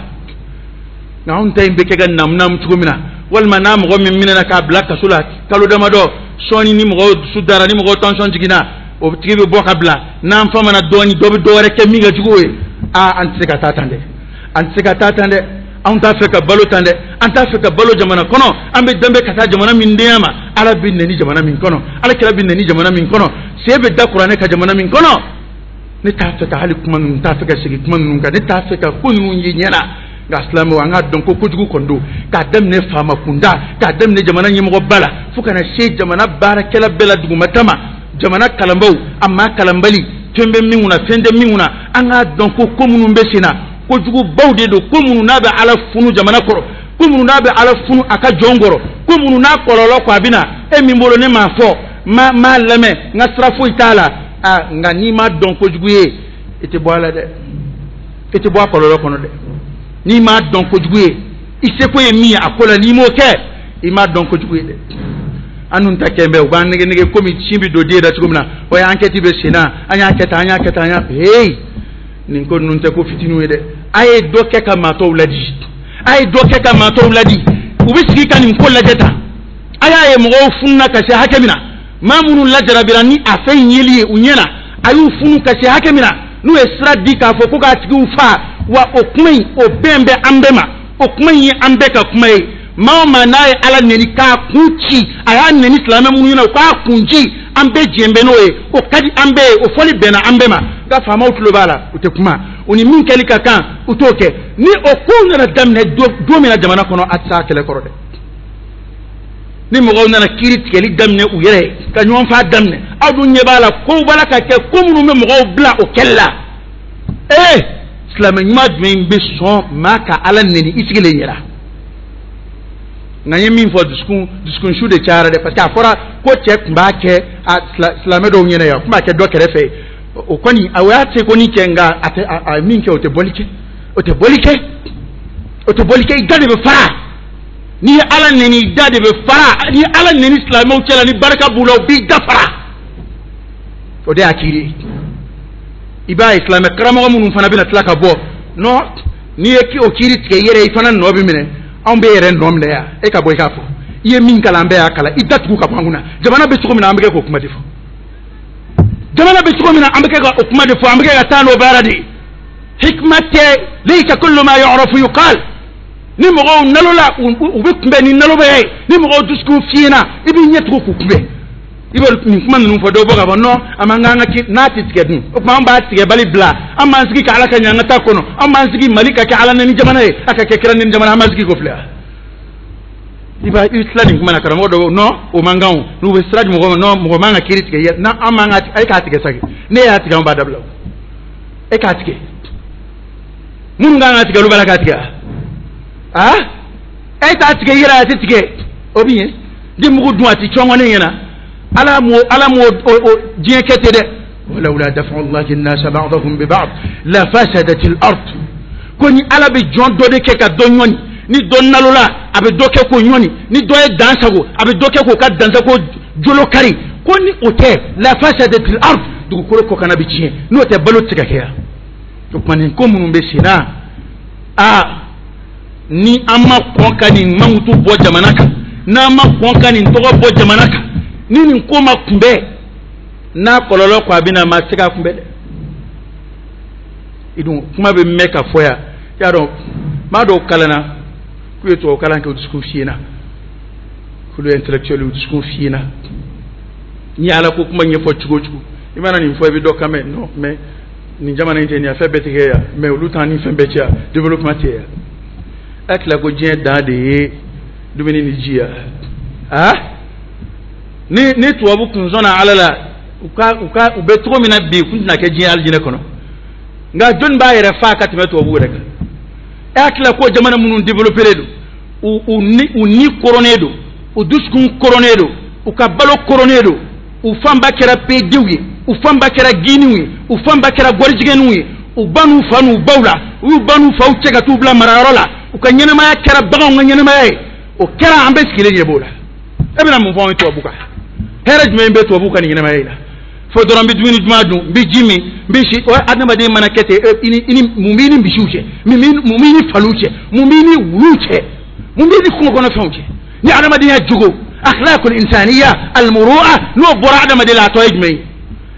nka anw ta in bɛ kɛ ka namu cogo min na, walima n'a mɔgɔ min minɛna k'a bila kaso la kalo damadɔ, sɔɔni ni mɔgɔw dusu dara, ni mɔgɔw tension jiginna, o tigi bɛ bɔ ka bila. N'an famana dɔɔni, dɔ bɛ dɔ wɛrɛ kɛ min ka jugu o ye. Aa, an tɛ se ka taa tan dɛ, an tɛ se ka taa tan dɛ. Anw t'a fɛ ka balo tan dɛ, an t'a fɛ ka balo jamana kɔnɔ, an bɛ danbe ka taa jamana min denya ma, Ala bɛ nɛni jamana min kɔnɔ, Ala kira bɛ nɛni jamana min kɔnɔ, sen bɛ da kuranɛ ka jamana min kɔnɔ. Ne t'a fɛ ka hali kuma ninnu, t'a fɛ ka segin kuma ninnu kan, ne t'a fɛ ka ko ninnu ye ɲɛ na. Nka silamɛw, an k'a dɔn ko kojugu kɔni don, k'a daminɛ faama kunda, k'a daminɛ jamana ɲɛmɔgɔba la, fo ka na se jamana baarakɛla bɛɛ la dugumata ma, jamana kalanbaw, a maa kalanbali, Fɛn bɛ min kunna, fɛn tɛ min kunna, an k'a dɔn ko ko minnu bɛ sen na, kojugubaw de don, ko minnu n'a bɛ Ala funu jamana kɔrɔ, ko minnu n'a bɛ Ala funu a ka jɔn kɔrɔ, ko minnu n'a kɔlɔlɔ ko a bɛ na e min bolo ne m'a fɔ, m'a lamɛn, n ka sira foyi t'a la. Aa, nka n'i m'a dɔn kojugu ye, i tɛ bɔ a la dɛ, i tɛ bɔ a kɔlɔlɔ kɔnɔ dɛ. N'i m'a dɔn kojugu ye, i seko ye min ye a ko la, n'i m'o kɛ, i m'a dɔn kojugu ye dɛ. An dun ta kɛ bɛ u b'an nɛgɛ nɛgɛ komi sin bɛ don den da cogo min na, o ye enquête bɛ sen na, an y'a kɛ tan, an y'a kɛ tan, an y'a hey, nin ko ninnu tɛ ko fitininw ye dɛ. A ye dɔ kɛ ka maa tɔw ladi, a ye dɔ kɛ ka maa tɔw ladi. U bɛ sigi ka nin ko lajɛ tan, a y'a ye mɔgɔw fununa ka se hakɛ min na, maa minnu lajarabira ni a fɛn in yeli ye u ɲɛ na, a y'u funu ka se hakɛ min na, n'u ye sira di k'a fɔ ko k'a tigiw fa, wa o kuma in o bɛn bɛ an bɛɛ ma, o kuma in ye an bɛɛ ka kuma ye. Maa o maa n'a ye Ala neni k'a kun ci, a y'a neni silamɛ minnu ɲɛna, u k'a kun ci, an bɛɛ jɛn bɛ n'o ye, o ka di an bɛɛ ye, o fɔli bɛnna an bɛɛ ma. Nka faamaw tulo b'a la, u tɛ kuma, u ni min kɛli ka kan, u t'o kɛ. Ni o kow nana daminɛ don min na jamana kɔnɔ, a tɛ se a kɛlɛ kɔrɔ dɛ. Ni mɔgɔw nana kiiri tigɛli daminɛ u yɛrɛ ye, ka ɲɔgɔn faa daminɛ, aw dun ɲɛ b'a la kow b'a la ka kɛ, ko minnu bɛ mɔgɔw bila o kɛli la. Ee, silamɛ ɲuman jumɛn bɛ sɔn maa ka Ala neni i sigilen ɲɛna? Nka n ye min fɔ, dusukun su de cayara dɛ, parce que a fɔra ko cɛ tun b'a kɛ a silamɛ dɔw ɲɛna yan, a tun b'a kɛ dɔ kɛrɛfɛ, o kɔni o y'a se ko ni kɛ, nka a tɛ a ye min kɛ, o tɛ bɔli kɛ, o tɛ bɔli kɛ, o tɛ bɔli kɛ. I da de bɛ fara n'i ye Ala neni, i da de bɛ fara. N'i ye Ala neni silamɛw cɛ la, ni barika b'u la, u b'i da fara. O de y'a kiiri ye. I b'a ye silamɛ karamɔgɔ minnu fana bɛna tila ka bɔ, non, n'i ye o kiiri tigɛ i yɛrɛ, i fana nɔ bɛ minɛ, anw bɛ yɛrɛ nɔ minɛ yan. E ka bɔ i k'a fɔ i ye min kalan, an bɛɛ y'a kalan, i datugu ka bɔ an kunna. Jamana bɛ cogo min na, an bɛ kɛ k'o kuma de fɔ. Jamana bɛ cogo min na, an bɛ kɛ ka o kuma de fɔ, an bɛ kɛ ka taa n'o baara de ye. Hikma tɛ, laysa kullu ma yu'rafu yuqal. Ni mɔgɔw nalola, u bɛ kunbɛn ni nalobaya ye. Ni mɔgɔw dusukun fiyɛna, i b'i ɲɛ tugun k'u kunbɛn. I bɛ nin kuma ninnu fɔ, dɔw bɔ k'a fɔ non, a man kan ka ki n'a tɛ tigɛ dun. O tuma an b'a tigɛbali bila, an b'an sigi ka Ala ka ɲangata kɔnɔ, an b'an sigi Mali ka kɛ Ala nɛni jamana ye, a ka kɛ kira nɛni jamana, an b'an sigi k'o filɛ. I b'a i tila nin kuma na, karamɔgɔ dɔw non, o man kan o, n'u bɛ sira di mɔgɔ ma, non, mɔgɔ man ka kiiri tigɛ, n'an an man ka, e k'a tigɛ sa, ne y'a tigɛ, an b'a dabila, e k'a tigɛ. Minnu kan ka tigɛ, olu b'a la k'a tigɛ. Ah, e t'a tigɛ i yɛrɛ, a tɛ tigɛ, o bɛ ɲɛ. Di mugu dun, a tɛ cɔngɔ ne ɲɛna. Ala m'o, Ala m'o o diɲɛ kɛ ten dɛ. Walawla daf'u Allahi an-nasa ba'dahum bi ba'd la fasadat al-ard. Ko ni Ala bɛ jɔn dɔ de kɛ ka dɔ ɲɔni, ni dɔ nalola, a bɛ dɔ kɛ k'o ɲɔni, ni dɔ ye dan sago, a bɛ dɔ kɛ k'o ka dansago jolo kari. Ko ni o tɛ, la fasadat al-ard, dugukolo kɔkanna bɛ tiɲɛ, n'o tɛ balo tɛ se ka kɛ yan. O tuma nin ko minnu bɛ sen na, aa, ni an ma kɔn ka nin mankutu bɔ jamana kan, n'an ma kɔn ka nin tɔgɔ bɔ jamana kan, ni nin ko ma kunbɛn, n'a kɔlɔlɔ ko a bɛ na, ma se k'a kunbɛn dɛ. I dun kuma bɛ mɛn ka fɔ yan, i y'a dɔn, maa dɔw kalanna k'u ye tubabu kalan kɛ, u dusukun fiyɛna, k'olu ye intellectuel, u dusukun fiyɛna. N'i ye Ala ko kuma ɲɛfɔ cogo o cogo, i mana nin fɔ, i bɛ dɔ kan mɛn, non, mais nin jamana in tɛ nin fɛn bɛɛ tɛ kɛ yan, mais olu t'an ni fɛn bɛɛ cɛ yan, développement tɛ yan. A tila ko diɲɛ dan de ye dumuni ni ji ya. Ah, ni tubabu kun sɔnna Ala la, u bɛ cogo min na bi, u kun tɛna kɛ diɲɛ alijinɛ kɔnɔ. Nka jɔnni b'a yɛrɛ fa ka tɛmɛ tubabu yɛrɛ kan? E hakili ko jamana minnu développé don, u ni koronnen don, u dusukun koronnen don, u ka balo koronnen don, u fanba kɛra pedenw ye, u fanba kɛra giniw ye, u fanba kɛra gɔrijigɛniw ye, u ba n'u fa n'u baw la, u y'u ba n'u faw cɛ ka t'u bila marayɔrɔ la, u ka ɲɛnamaya kɛra baganw ka ɲɛnamaya ye. O kɛra, an bɛ sigilen ɲɛ b'o la. E bɛna mun fɔ anw ye tubabu kan? Hɛrɛ jumɛn bɛ tubabu ka nin ɲɛnamaya in na? Fo dɔrɔn n bɛ dumuni duman dun, n bɛ ji min, n bɛ si. O adamaden mana kɛ ten, i ni mun b'i ni misiw cɛ, mun b'i ni faliw cɛ, mun b'i ni wuluw cɛ, mun b'i ni kungo kɔnɔfɛnw cɛ? Ni adamadenya jogo, akhlaqul insaniya, almuru'a, n'o bɔra adamaden la, a tɔ ye jumɛn ye?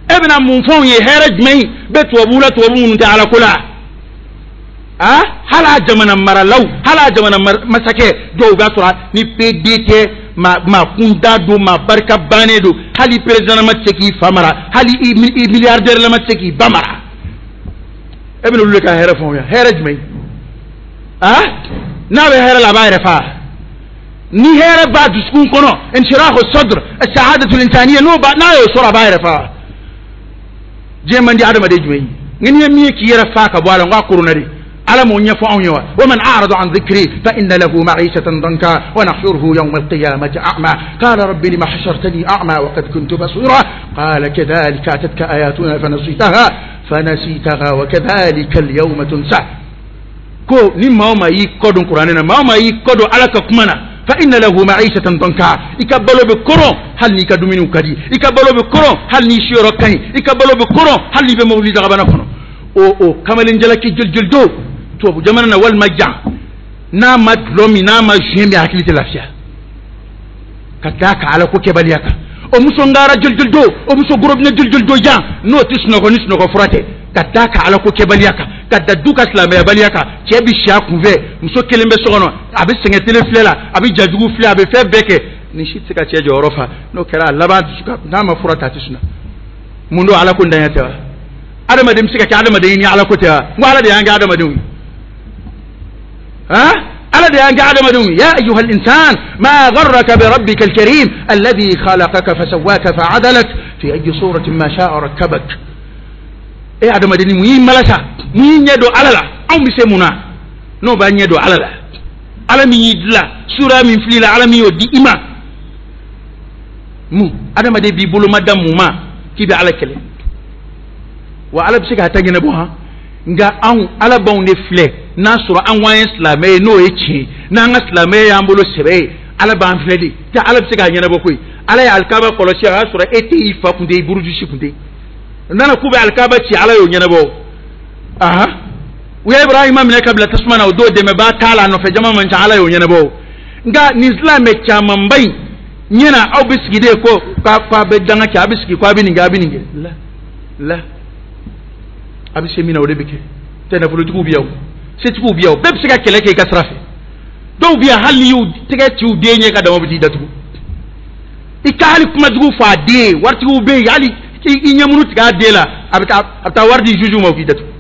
E bɛna mun fɔ anw ye? Hɛrɛ jumɛn bɛ tubabu la, tubabu minnu tɛ Ala ko la? Ah, hali a jamana maralaw, hali a jamana masakɛ dɔw b'a sɔrɔ ni PD tɛ, maa kunda don, maa barika bannen don, hali président ma tɛ se k'i fa mara, hali i milliardaire la ma tɛ se k'i ba mara. E bɛna olu de ka hɛrɛ fɔ anw ye? Hɛrɛ jumɛn? Ah, n'a bɛ hɛrɛ la, a b'a yɛrɛ fa. Ni hɛrɛ b'a dusukun kɔnɔ, inshirahu sadr, saadatu insaniya, n'o ba n'a y'o sɔrɔ, a b'a yɛrɛ fa. Diɲɛ man di adamaden jumɛn ye? Nka n'i ye min ye k'i yɛrɛ fa ka bɔ a la, n k'a koronna de. Ala m'o ɲɛfɔ anw ye wa? Wa man a'rada an dhikri fa inna lahu ma'ishatan danka wa nahshuruhu yawma al-qiyamati a'ma qala rabbi lima hashartani a'ma wa qad kuntu basira qala kadhalika atatka ayatuna fanasitaha wa kadhalika al-yawma tunsa. Ko ni maa o maa y'i kɔ don kuranɛ na, maa o maa y'i kɔ don Ala ka kuma na, fa inna lahu ma'ishatan danka, i ka balo bɛ koron hali n'i ka dumuniw ka di, i ka balo bɛ koron hali n'i siyɔrɔ ka ɲi, i ka balo bɛ koron hali n'i bɛ mobili dagabana kɔnɔ. O kamalen jalaki joli joli don tubabu jamana na walima jan, n'a ma dulɔ min, n'a ma zuye min, hakili tɛ lafiya ka d'a ka Ala ko kɛbaliya kan. O muso ngara joli joli don, o muso gorobinɛ joli joli don jan, n'o tɛ sunɔgɔ ni sunɔgɔ fura tɛ, ka d'a ka Ala ko kɛbaliya kan, ka da du ka silamɛyabaliya kan. Cɛ bi si a kunfɛ, muso kelen bɛ so kɔnɔ, a bɛ sɛgɛn tele filɛ la, a bɛ jajugu filɛ, a bɛ fɛn bɛɛ kɛ, nin si tɛ se ka cɛ jɔyɔrɔ fa. N'o kɛra a laban dusu ka, n'a ma fura ta a tɛ sunaa. Mun don? Ala ko ntanya tɛ wa? Adamaden bɛ se ka kɛ adamaden ye ni Ala ko tɛ wa? N ko Ala de y'an kɛ adamadenw ye. Han, Ala de y'an kɛ adamadenw ye. Ya ayyuhal insan ma gharraka bi rabbika al-karim alladhi khalaqaka fasawwaka fa'adalak fi ayyi suratin ma sha'a rakkabak. E adamaden, mun y'i malasa, mun y'i ɲɛ don Ala la? Anw bɛ se mun na n'o b'an ɲɛ don Ala la? Ala min y'i dilan, sura min filila, Ala min y'o di i ma, mun adamaden b'i bolo ma da mun ma k'i bɛ Ala kɛlɛ? Wa Ala bɛ se k'a ta ɲɛnabɔ han, nka anw Ala b'anw de filɛ. N'a sɔrɔ an ko an ye silamɛ ye, n'o ye tiɲɛ, n'an ka silamɛya y'an bolo sɛbɛ ye, Ala b'an filɛ de. Tɛ Ala bɛ se k'a ɲɛnabɔ koyi. Ala ye alikaba kɔlɔsi, a y'a sɔrɔ e tɛ, i fa kun tɛ, i burujusi kun tɛ. Nana k'u bɛ alikaba ci, Ala y'o ɲɛnabɔ. Ahan, u ye Ibrahima minɛ ka bila tasuma na, o don dɛmɛbaa t'a la, a nɔfɛ jama man ca, Ala y'o ɲɛnabɔ. Nka nin silamɛ camanba in ɲɛna, aw bɛ sigi de ko k'a bɛ danga kɛ, a bɛ sigi ko a bɛ nin kɛ, a bɛ nin kɛ. La la, a bɛ se min na o de bɛ kɛ. Tɛ nafolotigiw bɛ yan o, setigiw bɛ yan o, bɛɛ bɛ se ka kɛlɛ kɛ i ka sira fɛ. Dɔw bɛ yan, hali n'i y'u tɛgɛ ci u den ɲɛ ka dama, bɛ t'i datugu. I ka hali kuma jugu fɔ a den ye, waritigiw bɛ yen, hali i ɲɛmuru tigɛ a den la, a bɛ taa wari di juge ma, o k'i datugu.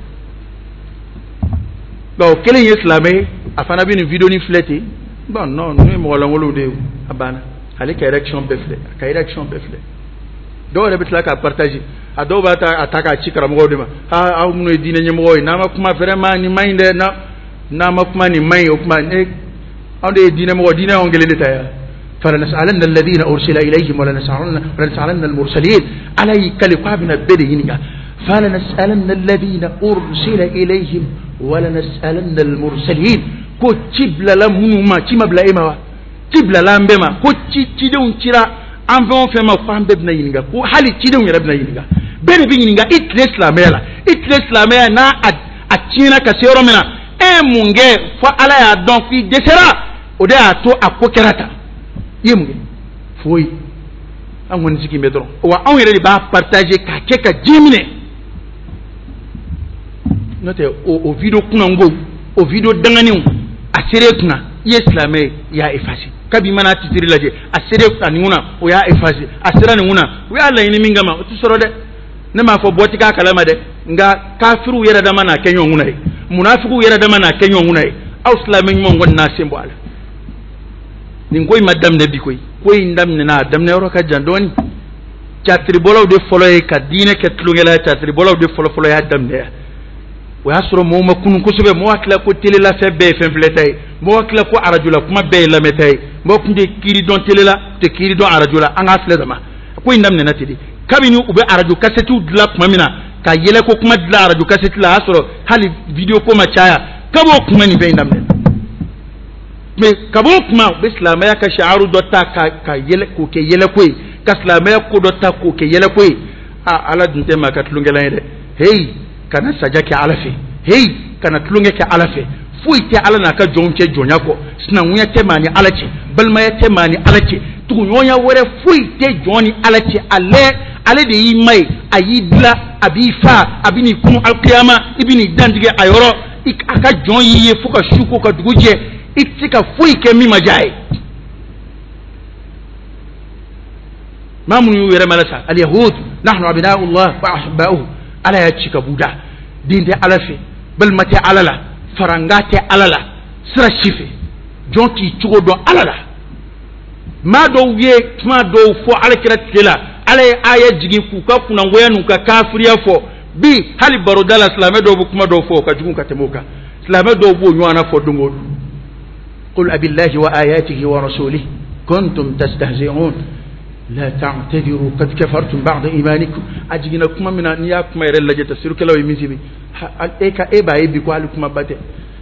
Nka o kelen ye silamɛ ye, a fana bɛ nin vidéo ni filɛ ten. Bon non, ninnu ye mɔgɔ lankolonw de ye, a banna. Ale ka réaction bɛɛ filɛ, a ka réaction bɛɛ filɛ. Dɔw yɛrɛ bɛ tila k'a partager, a dɔw b'a ta a ta k'a ci karamɔgɔw de ma. Aa, aw minnu ye diinɛ ɲɛmɔgɔw ye, n'an ma kuma vraiment nin man ɲi dɛ, n'an ma kuma nin man ɲi. O kuma ne, anw de ye diinɛ mɔgɔ, diinɛ y'anw kelen de ta ye. فلنسألن الذين أرسل إليهم ولنسألن المرسلين. Ala y'i kale k'a bɛna bɛɛ de ɲininka. فلنسألن الذين أرسل إليهم ولنسألن المرسلين. Ko ci bilala minnu ma, ci ma bila e ma wa? Ci bilala an bɛɛ ma. Ko ci cidenw cira an fɛn o fɛn ma, ko an bɛɛ bɛna ɲininka. Ko hali cidenw yɛrɛ bɛna ɲininka, bɛɛ de bɛ ɲininka. I tile silamɛya la, i tile silamɛya n'a a tiɲɛna ka se yɔrɔ min na, e ye mun kɛ fo Ala y'a dɔn k'i dɛsɛra? O de y'a to a ko kɛra tan. I ye mun kɛ? Foyi. An kɔni sigi bɛ dɔrɔn wa, anw yɛrɛ de b'a partager k'a kɛ ka diɲɛ minɛ. N'o tɛ, o vidéo kunnango, o vidéo danganiw, a sere kunna, i ye silamɛ ye, i y'a effacer. Kabi i mana titiri lajɛ, a sere a nin kunna, o y'a effacer. A sera nin kunna, u y'a laɲini min kama, o tɛ sɔrɔ dɛ. Ne m'a fɔ bɔ ti k'a kalama dɛ, nka kafiriw yɛrɛ dama n'a kɛ ɲɔgɔn kunna ye, munafigiw yɛrɛ dama n'a kɛ ɲɔgɔn kunna ye, aw silamɛ ɲumanw kɔni n'a sen bɔ a la. Nin ko in ma daminɛ bi koyi, ko in daminɛna, a daminɛ yɔrɔ ka jan dɔɔni. Catiribɔlaw de fɔlɔ ye ka diinɛ kɛ tulonkɛla ye, catiribɔlaw de fɔlɔ fɔlɔ y'a daminɛ. O y'a sɔrɔ mɔgɔw ma kunun kosɛbɛ, mɔgɔw hakili la ko tele la fɛn bɛɛ ye fɛn filɛta ye, mɔgɔw hakili la ko arajo la kuma bɛɛ ye lamɛnta ye, mɔgɔw tun tɛ kiiri dɔn tele la, tɛ kiiri dɔn arajo la. An k'a filɛ dama, ko in daminɛna ten de. Kabini u bɛ arajo kasɛtiw dilan tuma min na, ka yɛlɛ ko kuma dilan arajo kasɛti la, a y'a sɔrɔ hali vidéo ko ma caya. Kab'o kuma nin bɛɛ in daminɛ, mais kab'o kuma u bɛ silamɛya ka sariya dɔ ta ka yɛlɛ k'o kɛ yɛlɛko ye, ka silamɛya ko dɔ ta k'o kɛ yɛlɛko ye. Aa, Ala dun tɛ maa ka tulonkɛlan ye dɛ. Heyi, kana saja kɛ Ala fɛ, heyi, kana tulonkɛ kɛ Ala fɛ. Foyi tɛ Ala n'a ka jɔnw cɛ jɔnya kɔ. Sinankunya tɛ maa ni Ala cɛ, balimaya tɛ maa ni Ala cɛ, tuguɲɔgɔnya wɛrɛ foyi tɛ jɔn ni Ala cɛ. Ale de y'i ma ye, a y'i dilan, a b'i fa, a bɛ n'i kun alikiyama, i bɛ n'i dantigɛ a yɔrɔ. A ka jɔn y'i ye fo ka su ko ka dugu jɛ, i tɛ se ka foyi kɛ min ma diya a ye. Maa minnu y'u yɛrɛ malasa, alyahud nahnu abna'ullah wa ahibba'uhu, Ala y'a ci ka b'u da. Den tɛ Ala fɛ, balima tɛ Ala la, faranga tɛ Ala la, sira si fɛ. Jɔn k'i cogo dɔn Ala la. Maa dɔw ye kuma dɔw fɔ Ala kira tile la, Ala ye aya jigin k'u ka kunnangoya n'u ka kafiriya fɔ. Bi hali baroda la silamɛ dɔw bɛ kuma dɔw fɔ o ka jugu ka tɛmɛ o kan. Silamɛ dɔw b'o ɲɔgɔn na fɔ don o don. Qul abillahi wa ayatihi wa rasulihi kuntum tastahzi'un la ta'tadiru qad kafartum ba'da imanikum. A jiginna kuma min na, n'i y'a kuma yɛrɛ lajɛ tafsirukɛlaw ye min sɛbɛn, e ka e b'a ye bi ko hali kuma ba tɛ.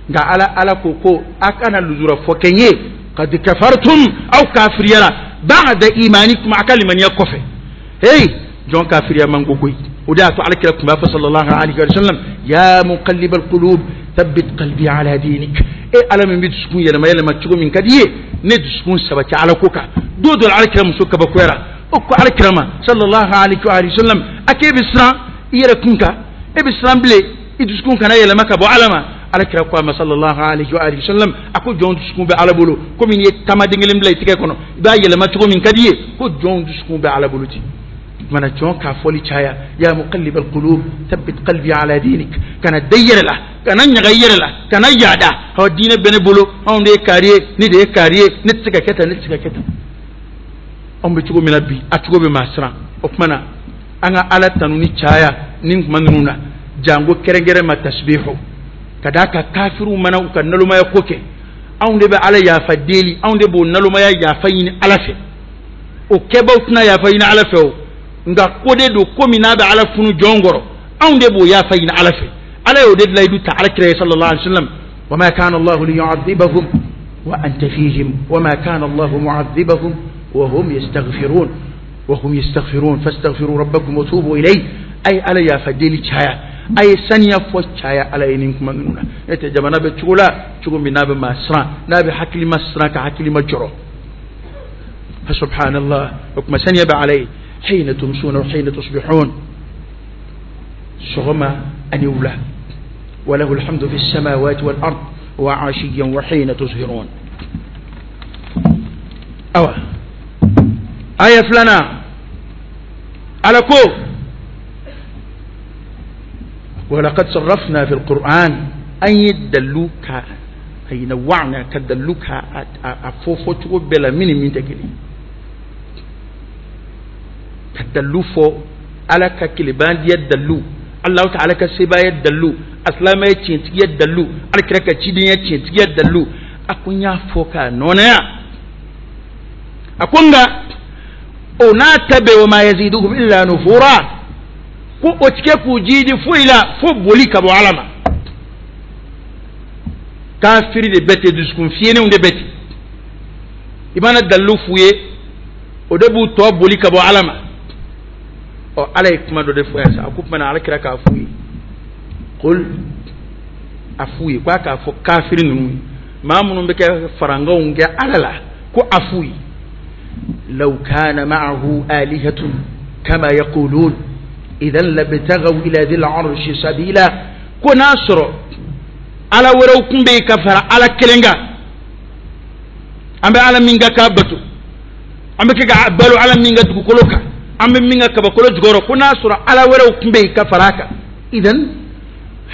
Nka ala ko a kana lujura fɔ kɛ n ye. Qad kafartum, aw kafiriyara, ba'da imanikum, a ka limaniya kɔfɛ. Hey, jɔn kafiriya man go koyi. O de y'a to alakira tun b'a fɔ sallallahu alaihi wa sallam, ya muqallib alqulub thabbit qalbi ala dinik. E ala min bɛ dusukun yɛlɛma yɛlɛma cogo min ka di ye, ne dusukun sabati ala ko kan. Don dɔ la alakira muso kabakoyara, o ko alakira ma sallallahu alaihi wa sallam, a k'e bɛ siran i yɛrɛ kun kan, e bɛ siran bilen i dusukun kana yɛlɛma ka bɔ ala ma. Alakira ko a ma sallallahu alaihi wa sallam, a ko jɔn dusukun bɛ ala bolo, komi n'i ye tamaden kelen bila i tɛgɛ kɔnɔ, i b'a yɛlɛma cogo min ka di ye, ko jɔn dusukun bɛ ala bolo ten. Mana jɔn k'a fɔli caya, ya muqallib alqulub thabbit qalbi ala dinik. Kana da i yɛrɛ la, kana ɲaga i yɛrɛ la, kana yaada. Aw diinɛ bɛ ne bolo, anw de ye kari ye, ne de ye kari ye, ne tɛ se ka kɛ tan, ne tɛ se ka kɛ tan. Anw bɛ cogo min na bi, a cogo bɛ maa siran. O tuma na an ka ala tanuni caya ni kuma ninnu na, jango kɛrɛnkɛrɛn ma tasbihu. Ka d'a kan kafiriw mana u ka nalomaya ko kɛ, anw de bɛ ala yafa deli, anw de b'o nalomaya yafa ɲini ala fɛ. O kɛbaw tɛna yafa ɲini ala fɛ o, nka ko de don ko min n'a bɛ ala funu jɔn kɔrɔ, anw de b'o yafa ɲini ala fɛ. Ala y'o de layidu ta ala kira ye sallallahu alaihi wa sallam, wa ma kana Allahu liyu'adhibahum wa anta fihim wa ma kana Allahu mu'adhibahum wa hum yastaghfirun wa hum yastaghfirun fastaghfiru rabbakum wa tubu ilayhi. Ay ala yafa deli caya, a ye saniya fɔ caya ala ye nin kuma ninnu na. N'o tɛ jamana bɛ cogo la cogo min n'a bɛ maa siran, n'a bɛ hakilima siran ka hakilima jɔrɔ. Fa subhanallah, o kuma saniya bɛ ala ye. حين تمسون وحين تصبحون، sɔgɔma ani wula. وله الحمد في السماوات والأرض وعشيا وحين تظهرون. أو آية فلنا على كو ولقد صرفنا في القرآن أن يدلوك أي نوعنا كدلوك أفوفو بلا من تكلي كدلو فو على ككلبان يدلو الله تعالى كسبا يدلو أسلام يتشنتي يدلو على كرك تشدين يتشنتي يدلو أكون يفوكا نونا أكون أنا وما يزيدهم إلا نفورا ko o tike k'u jiidi foyi la fo boli ka bɔ ala ma. Kafiri de bɛ ten, dusukun fiyɛnenw de bɛ ten. I mana dalilu f'u ye, o de b'u tɔ boli ka bɔ ala ma. Ɔ ala ye kuma dɔ de fɔ yan sa, a ko kuma na ala kira k'a f'u ye, qul a f'u ye k'a k'a fɔ kafiri ninnu ye, maa minnu bɛ kɛ farankanw kɛ ala la, ko a f'u ye law kana ma'ahu alihatun kama yaqulun idan labtagaw ila dhil arshi sabila. Ko n'a sɔrɔ ala wɛrɛw kun bɛ yen ka fara ala kelen kan, an bɛ ala min kan k'a bato, an bɛ kɛ ka balo ala min kan dugukolo kan, an bɛ min kan kabakolo jukɔrɔ, ko n'a sɔrɔ ala wɛrɛw kun bɛ yen ka fara a kan, idan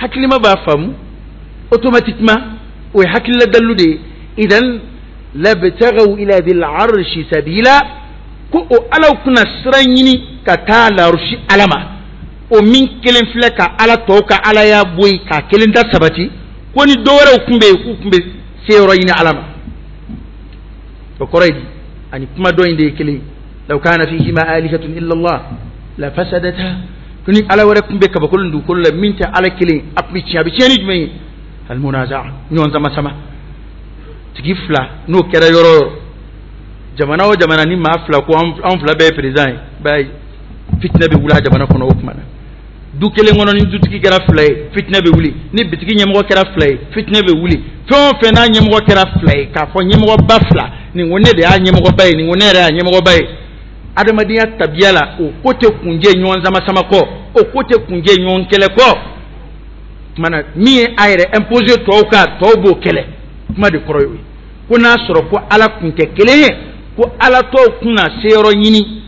hakilima b'a faamu automatiquement, o ye hakilila dalilu de ye. Idan labtagaw ila dhil arshi sabila, ko o alaw kunna sira ɲini ka taa larusi ala ma, o min kelen filɛ ka ala tɔw ka ala y'a bɔ yen k'a kelen ta sabati, ko ni dɔ wɛrɛw kun bɛ yen k'u kun bɛ se yɔrɔ ɲini ala ma. O kɔrɔ ye di, ani kuma dɔ in de ye kelen ye. Law kana fihima alihatun illa Allah la fasadata. Ko ni ala wɛrɛ kun bɛ kabakolo ni dugukolo la min tɛ ala kelen, a kun bɛ tiɲɛ. A bɛ tiɲɛ ni jumɛn ye? Almunaza, ɲɔgɔn sama sama. Tigi fila n'o kɛra yɔrɔ o yɔrɔ, jamana o jamana ni maa fila ko anw fila bɛɛ ye président ye, b'a ye fitinɛ bɛ wuli a jamana kɔnɔ o tuma na. Du kelen kɔnɔ ni dutigi kɛra fila ye, fitinɛ bɛ wuli. Ni bitigi ɲɛmɔgɔ kɛra fila ye, fitinɛ bɛ wuli. Fɛn o fɛn n'a ɲɛmɔgɔ kɛra fila ye, k'a fɔ ɲɛmɔgɔba fila, nin ko ne de y'a ɲɛmɔgɔba ye, nin ko ne yɛrɛ y'a ɲɛmɔgɔba ye. Adamadenya tabiya la, o ko tɛ kunjɛ ɲɔgɔn sama sama kɔ, o ko tɛ kunjɛ ɲɔgɔn kɛlɛ kɔ. Tuma na min ye a yɛrɛ imposer tɔw kan, tɔw b'o kɛlɛ. Kuma de kɔrɔ ye o ye. Ko n'a sɔrɔ ko ala kun tɛ kelen ye, ko ala tɔw kunna se yɔrɔ ɲini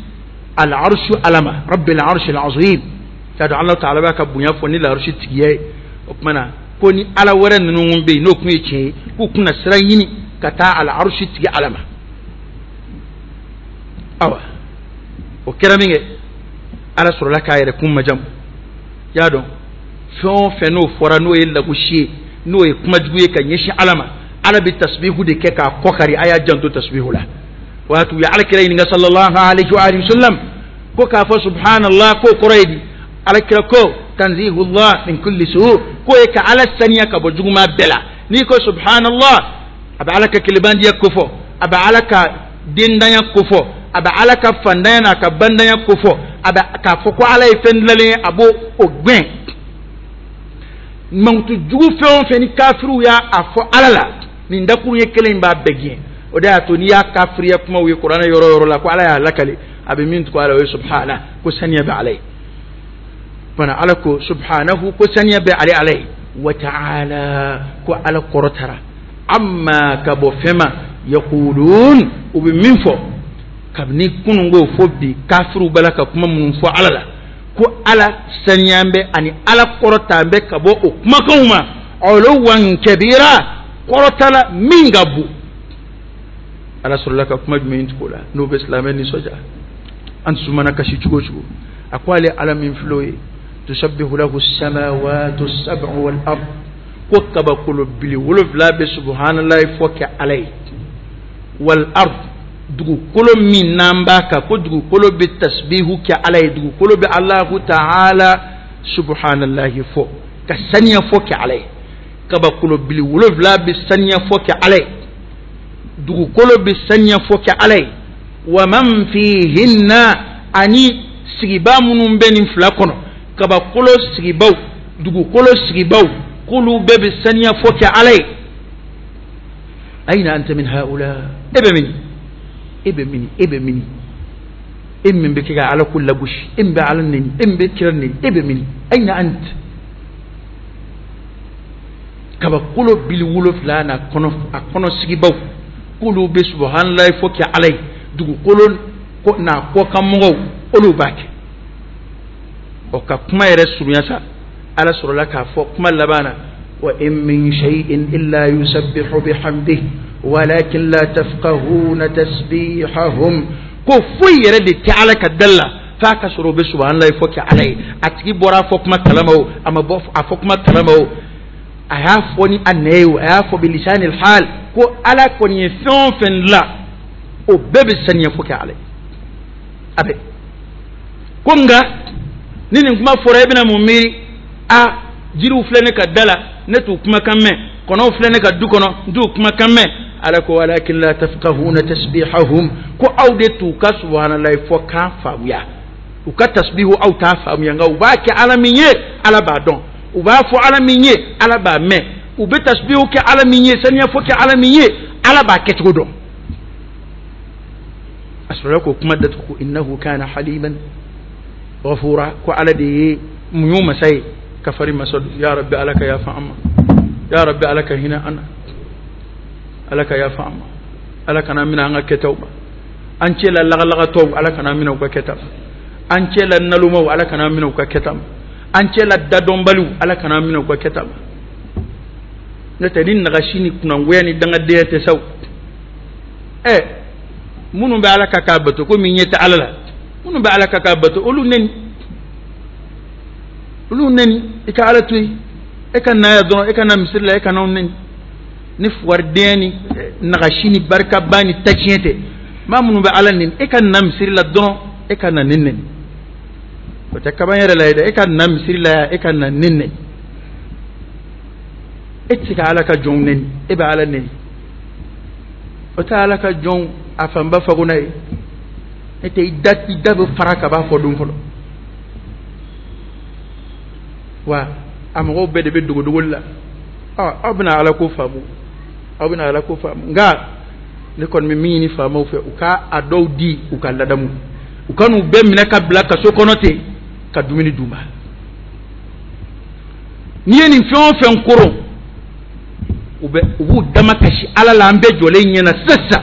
al arshu alama rabbil arshil azim. K'a dɔn Allah ta'ala b'a ka bonya fɔ ni larusi tigiya ye. O tuma na ko ni ala wɛrɛ ninnu bɛ yen n'o kun ye tiɲɛ ye, k'u kunna sira ɲini ka taa al arshi tigi ala ma. Awa o kɛra min kɛ, ala sɔrɔla k'a yɛrɛ kun majamu. Y'a dɔn fɛn o fɛn n'o fɔra n'o ye lagosi ye n'o ye kuma jugu ye ka ɲɛsin Ala ma, Ala bɛ tasbihu de kɛ k'a kɔ kari. A y'a janto tasbihu la. O y'a to u ye Ala kira ɲininka sallallahu alayhi wa sallam ko k'a fɔ subhanallah k'o kɔrɔ ye di? Ala kira ko tanzihullah min kulli su, k'o ye ka Ala saniya ka bɔ juguman bɛɛ la. N'i ko subhanallah, a bɛ Ala ka kelebandiya kofɔ, a bɛ Ala ka dendanya kofɔ, a bɛ Ala ka fandanya n'a ka bandanya kofɔ, a bɛ k'a fɔ ko Ala ye fɛn dilanlen ye, a b'o o gɛn. Mankutu jugu fɛn o fɛn ni kafiriw y'a fɔ Ala la, nin dakuru ye kelen in b'a bɛɛ gɛn. O de y'a to n'i y'a kafiriya kumaw ye kuranɛ yɔrɔ o yɔrɔ la ko Ala y'a lakale, a bɛ min tugu a la o ye subhana, ko saniya bɛ Ala ye. Fana Ala ko subhanahu, ko saniya bɛ ale Ala ye. Wa ta'ala, ko Ala kɔrɔtara, amma ka bɔ fɛn ma, yaqulun, u bɛ min fɔ kabini kununko fo bi, kafiriw b'a la ka kuma minnu fɔ Ala la, ko Ala saniya bɛ ani Ala kɔrɔta bɛ ka bɔ o kumakanw ma, uluwan kabira, kɔrɔtala min ka bon. Ala sɔrɔla ka kuma jumɛn tugu o la n'o bɛ silamɛ nisɔndiya? An dusu mana kasi cogo o cogo, a ko ale Ala min filɛ o ye, tusabbihu lahu samawatu sab'u wal ard, ko kabakolo bili 7 bɛ subhanallahi fɔ kɛ Ala ye. Wal ard, dugukolo min n'an b'a kan, ko dugukolo bɛ tasbihu kɛ Ala ye, dugukolo bɛ Allahu ta'ala subhanallahi fɔ ka saniya fɔ kɛ Ala ye. Kabakolo bili 7 bɛ saniya fɔ kɛ Ala ye, dugukolo bɛ saniya fɔ kɛ Ala ye. Wa man fihinna, ani sigibaa minnu bɛ nin fila kɔnɔ, kabakolo sigibaw, dugukolo sigibaw, k'olu bɛɛ bɛ saniya fɔ kɛ Ala ye. Ayina anta min haula, e bɛ min, e bɛ min, e bɛ min, e min bɛ kɛ ka Ala ko lagosi, e min bɛ Ala neni, e min bɛ kira neni, e bɛ min? Ayina anta. Kabakolo bili 7 n'a kɔnɔ, a kɔnɔ sigibaw, k'olu bɛ subhanallahi fɔ kɛ Ala ye, dugukolo n'a kɔkan mɔgɔw olu b'a kɛ. Ɔ ka kuma yɛrɛ surunya sa, Ala sɔrɔla k'a fɔ kuma laban na, wa in min shay'in illa yusabbihu bihamdihi walakin la tafqahuna tasbihahum, ko foyi yɛrɛ de tɛ Ala ka da la f'a ka sɔrɔ o bɛ subhanallahi fɔ kɛ Ala ye. A tigi bɔra a fɔ kuma kalama o, a ma bɔ a fɔ kuma kalama o, a y'a fɔ ni a nɛ ye o, a y'a fɔ bilisanil hal, ko Ala kɔni ye fɛn o fɛn dilan o bɛɛ bɛ saniya fɔ kɛ Ala ye. A bɛ ko nka ni nin kuma fɔra, e bɛna mun miiri? A jiriw filɛ ne ka da la, ne t'u kumakan mɛn, kɔnɔw filɛ ne ka du kɔnɔ, n t'u kumakan mɛn. Ala ko walakin la tafqahuna tasbihahum, ko aw de t'u ka subhanallahi fɔ kan faamuya, u ka tasbihu aw t'a faamuya, nka u b'a kɛ Ala min ye Ala b'a dɔn, u b'a fɔ Ala min ye Ala b'a mɛn, u bɛ tasbihu kɛ Ala min ye, saniya fɔ kɛ Ala min ye, Ala b'a kɛcogo dɔn. A sɔrɔla k'o kuma datugu ko innahu kana haliman ghafura, ko Ala de ye muɲu masa ye, kafari masa don. Ya Rabbi, Ala ka yafa an ma, ya Rabbi, Ala ka hinɛ an na, Ala ka yafa an ma, Ala kana minɛ an ka kɛtaw ma, an cɛ la lagalagatɔw Ala kana minɛ u ka kɛta ma, an cɛ la nalomaw Ala kana minɛ u ka kɛta ma, an cɛ la dadɔnbaliw Ala kana minɛ u ka kɛta ma. N'o tɛ ni nagasi ni kunangoya ni dangadenya tɛ sa o. Ɛ minnu bɛ Ala ka k'a bato ko min ɲɛ tɛ Ala la, minnu bɛ Ala ka k'a bato, olu neni, olu neni, i ka Ala to yen, e ka na yan dɔrɔn, e ka na misiri la, e ka n'anw neni ni fugaridenya ni nagasi ni barikaba ni tatiɲɛ tɛ. Maa minnu bɛ Ala neni, e ka na misiri la dɔrɔn, e ka na ne neni, o tɛ kaban yɛrɛ la ye dɛ, e ka na misiri la yan, e ka na ne neni. E tɛ se ka Ala ka jɔnw neni, e bɛ Ala neni, o tɛ Ala ka jɔnw a fanba fagona ye. E tɛ i da bɛ fara ka b'a fɔ don fɔlɔ. Wa a mɔgɔw bɛɛ de bɛ dogodogoli la. Aw bɛna Ala ko faamu, aw bɛna Ala ko faamu. Nka ne kɔni bɛ min ɲini faamaw fɛ, u ka a dɔw di u ka ladamu, u ka n'u bɛɛ minɛ ka bila kaso kɔnɔ ten ka dumuni d'u ma. N'i ye nin fɛn o fɛn koron, u b'u dama kasi Ala la, an bɛɛ jɔlen ɲɛna sisan.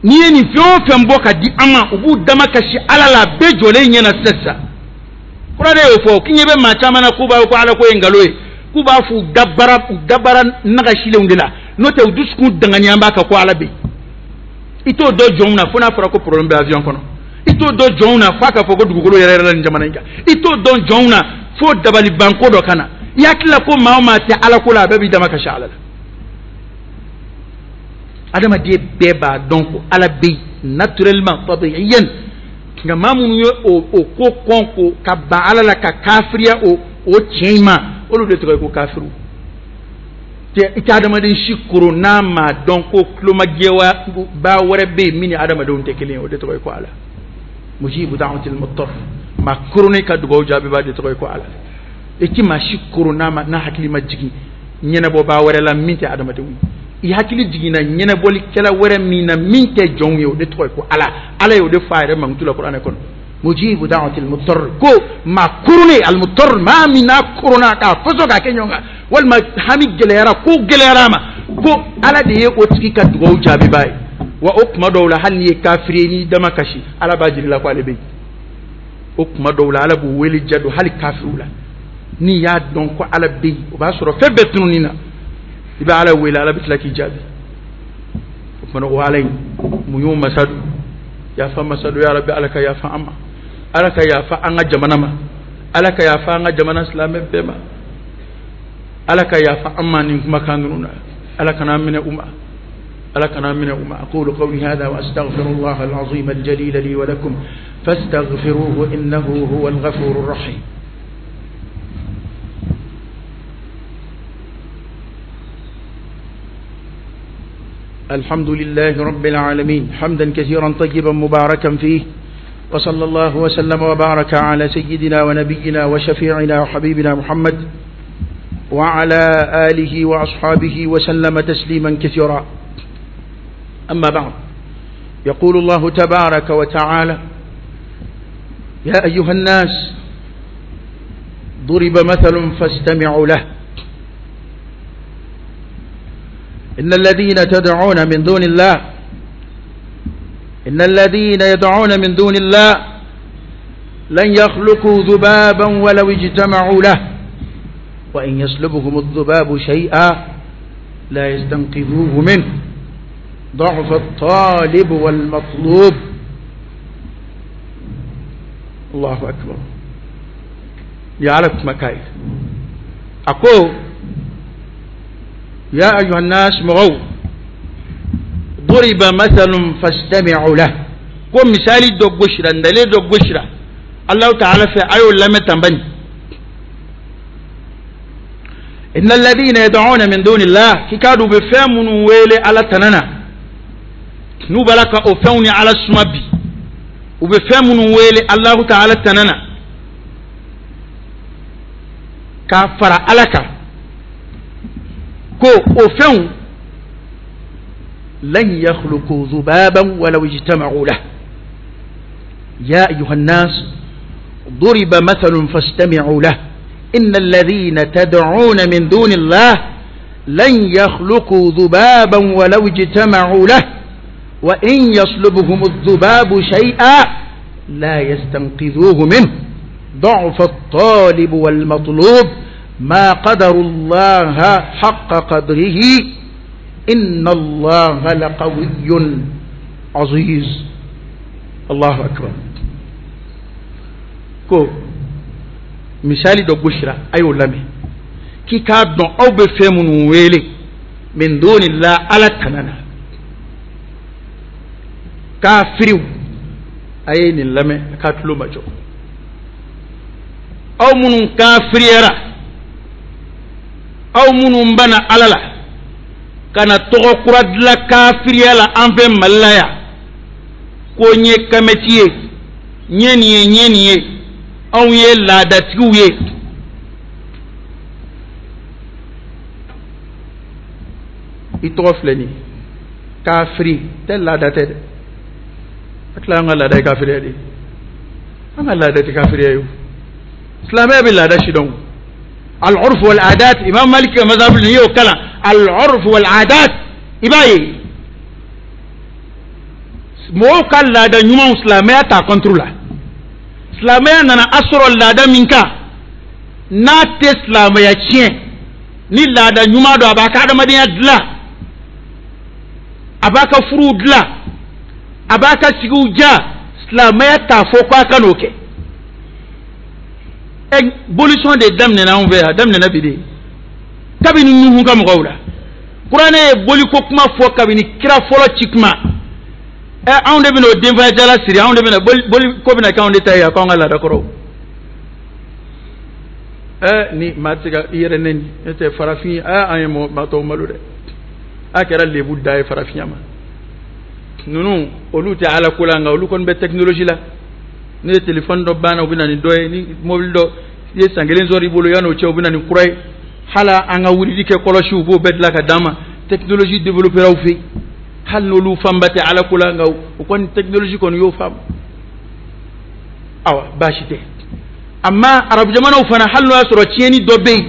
N'i ye nin fɛn o fɛn bɔ ka di an ma, u b'u dama kasi Ala la, bɛɛ jɔlen ɲɛna sisan. Kura de y'o fɔ, k'i ɲɛ bɛ maa caman na k'u b'a fɔ ko Ala ko ye nkalon ye, k'u b'a fɔ u dabara nagasilenw de la, n'o tɛ u dusukun danganiya b'a kan ko Ala bɛ yen. I t'o dɔn jɔnw na fo n'a fɔra ko problème bɛ avion kɔnɔ. I t'o dɔn jɔnw na f'a ka fɔ ko dugukolo yɛrɛ yɛrɛ la nin jamana in kan. I t'o dɔn jɔnw na fo dabalibanko dɔ ka na. I hakili la ko maa o maa tɛ ala ko la, a bɛɛ b'i dama kasi ala la. Adamaden bɛɛ b'a dɔn ko ala bɛ yen naturellement, tabiiyan. Nka maa minnu ye o ko kɔn ko ka ban ala la, ka kafiriya o tiɲɛ in ma, olu de tɔgɔ ye ko kafiriw. I tɛ adamaden si koro n'a m'a dɔn ko tulomajɛba wɛrɛ bɛ yen min ni adamadenw tɛ kelen ye, o de tɔgɔ ye ko ala. Mujibu da'watil muttar, maa koronnen ka dugawu jaabi b'a de tɔgɔ ye ko ala. I ti maa si koro n'a hakili ma jigin ɲɛnabɔbaa wɛrɛ la min tɛ adamadenw ye. I hakili jiginna ɲɛnabɔlikɛla wɛrɛ min na min tɛ jɔnw ye, o de tɔgɔ ye ko ala. Ala ye o de fɔ a yɛrɛ mankutu la kuranɛ kɔnɔ. Mujibu da'watil muttar, ko maa koronnen, al muttar, maa min n'a koronna k'a fɔsɔ k'a kɛ ɲɔgɔn kan, walima hami gɛlɛyara, ko gɛlɛyara a ma, ko ala de ye o tigi ka dugawu jaabibaa ye. Wa o kuma dɔw la, hali n'i ye kafiri ye, n'i dama kasi, ala b'a jira i la ko ale bɛ yen. O kuma dɔw la, ala b'u wele jadon hali kafiriw la. N'i y'a dɔn ko ala bɛ yen, o b'a sɔrɔ fɛn bɛɛ tununni na, i bɛ ala wele, ala bɛ tila k'i jaabi. O kumana o ala in muɲu masa don, yafa masa don. Ya Rabbi, ala ka yafa an ma, ala ka yafa an ka jamana ma, ala ka yafa an ka jamana silamɛ bɛɛ ma, ala ka yafa an ma nin kumakan ninnu na. Ala kana an minɛ u ma, ala kana an minɛ u ma. Aqulu qawli hadha wa astaghfirullaha al-azim al-jalil li wa lakum fastaghfiruhu innahu huwa al-ghafurur rahim. الحمد لله رب العالمين، حمدا كثيرا طيبا مباركا فيه، وصلى الله وسلم وبارك على سيدنا ونبينا وشفيعنا وحبيبنا محمد وعلى آله وأصحابه وسلم تسليما كثيرا. أما بعد، يقول الله تبارك وتعالى: يا أيها الناس ضرب مثل فاستمعوا له، إن الذين تدعون من دون الله، إن الذين يدعون من دون الله لن يخلقوا ذبابا ولو اجتمعوا له، وإن يسلبهم الذباب شيئا لا يستنقذوه منه، ضعف الطالب والمطلوب. الله أكبر. يعرف مكايد. أقول يا أيها الناس مغو، ضرب مثل فاستمعوا له. كم مثالي دو بشرة، ندلي دو بشرة. الله تعالى في أيو لم تنبني. إن الذين يدعون من دون الله كادوا بفهمون ويلي على تنانا نوبلك أفهمني على السمبي وبفهمون ويلي الله تعالى تنانا كفر علىك كو أفهم لن يخلقوا ذبابا ولو اجتمعوا له. يا أيها الناس ضرب مثل فاستمعوا له، إن الذين تدعون من دون الله لن يخلقوا ذبابا ولو اجتمعوا له، وإن يسلبهم الذباب شيئا لا يستنقذوه منه، ضعف الطالب والمطلوب، ما قدر الله حق قدره، إن الله لقوي عزيز. الله أكبر. Ko misali dɔ gosira a y'o lamɛn k'i k'a dɔn aw bɛ fɛn minnu wele min doni la ala tana na kafiriw a ye nin lamɛn k'a tulo ma jɔ. Aw minnu kafiriyara, aw minnu bana ala la ka na tɔgɔ kura dilan kafiriya la an fɛ Mali la yan ko n ye kamɛti ye, n ye nin ye, n ye nin ye, anw ye laadatigiw ye. I tɔgɔ filɛ nin ye, kafiri tɛ laada tɛ dɛ. A tila an ka laada ye kafiriya de ye, an ka laada tɛ kafiriya ye o. Silamɛya bɛ laada si dɔn. Al-urf wal-adat, Imam Malik ka mazhabu n'i y'o kalan, al-urf wal-adat, i b'a ye mɔgɔw ka laada ɲumanw silamɛya t'a contre la. Silamɛya nana a sɔrɔ laada min kan n'a tɛ silamɛya tiɲɛ, ni laada ɲuman don a b'a ka adamadenya dilan, a b'a ka furuw dilan, a b'a ka sigiw diya. Silamɛya t'a fɔ k'a ka n'o kɛ. Ɛ, bolisɔn de daminɛna anw fɛ yan, a daminɛna bi de, kabini Nuhu ka mɔgɔw la. Kuranɛ ye boliko kuma fɔ kabini kira fɔlɔ ci kuma. Ɛ, anw de bɛna o denfaya jala siri, anw de bɛna boli ko bɛna kɛ anw de ta ye, a k'anw ka laada kɔrɔw. Ɛ, ni maa tɛ se ka i yɛrɛ nɛni, n'o tɛ farafin, ɛ, an ye mɔgɔ maa tɔw malo dɛ. A kɛra lebu da ye farafinya ma. Ninnu olu tɛ ala ko la, nka olu kɔni bɛ technologie la. N'u ye téléphone dɔ banna, u bɛ na ni dɔ ye. Ni mobili dɔ i ye san kelen sɔrɔ i bolo, yan'o cɛ u bɛ na ni kura ye. Hali an ka wurudi kɛ kɔlɔsi, u b'o bɛɛ dilan ka d'an ma. Technologie développé aw fɛ yen, hali n'olu fanba tɛ ala ko la, nka u kɔni technologie kɔni y'o faamu. Awa, baasi tɛ. Amma arabu jamanaw fana, hali n'o y'a sɔrɔ tiɲɛni dɔ bɛ yen,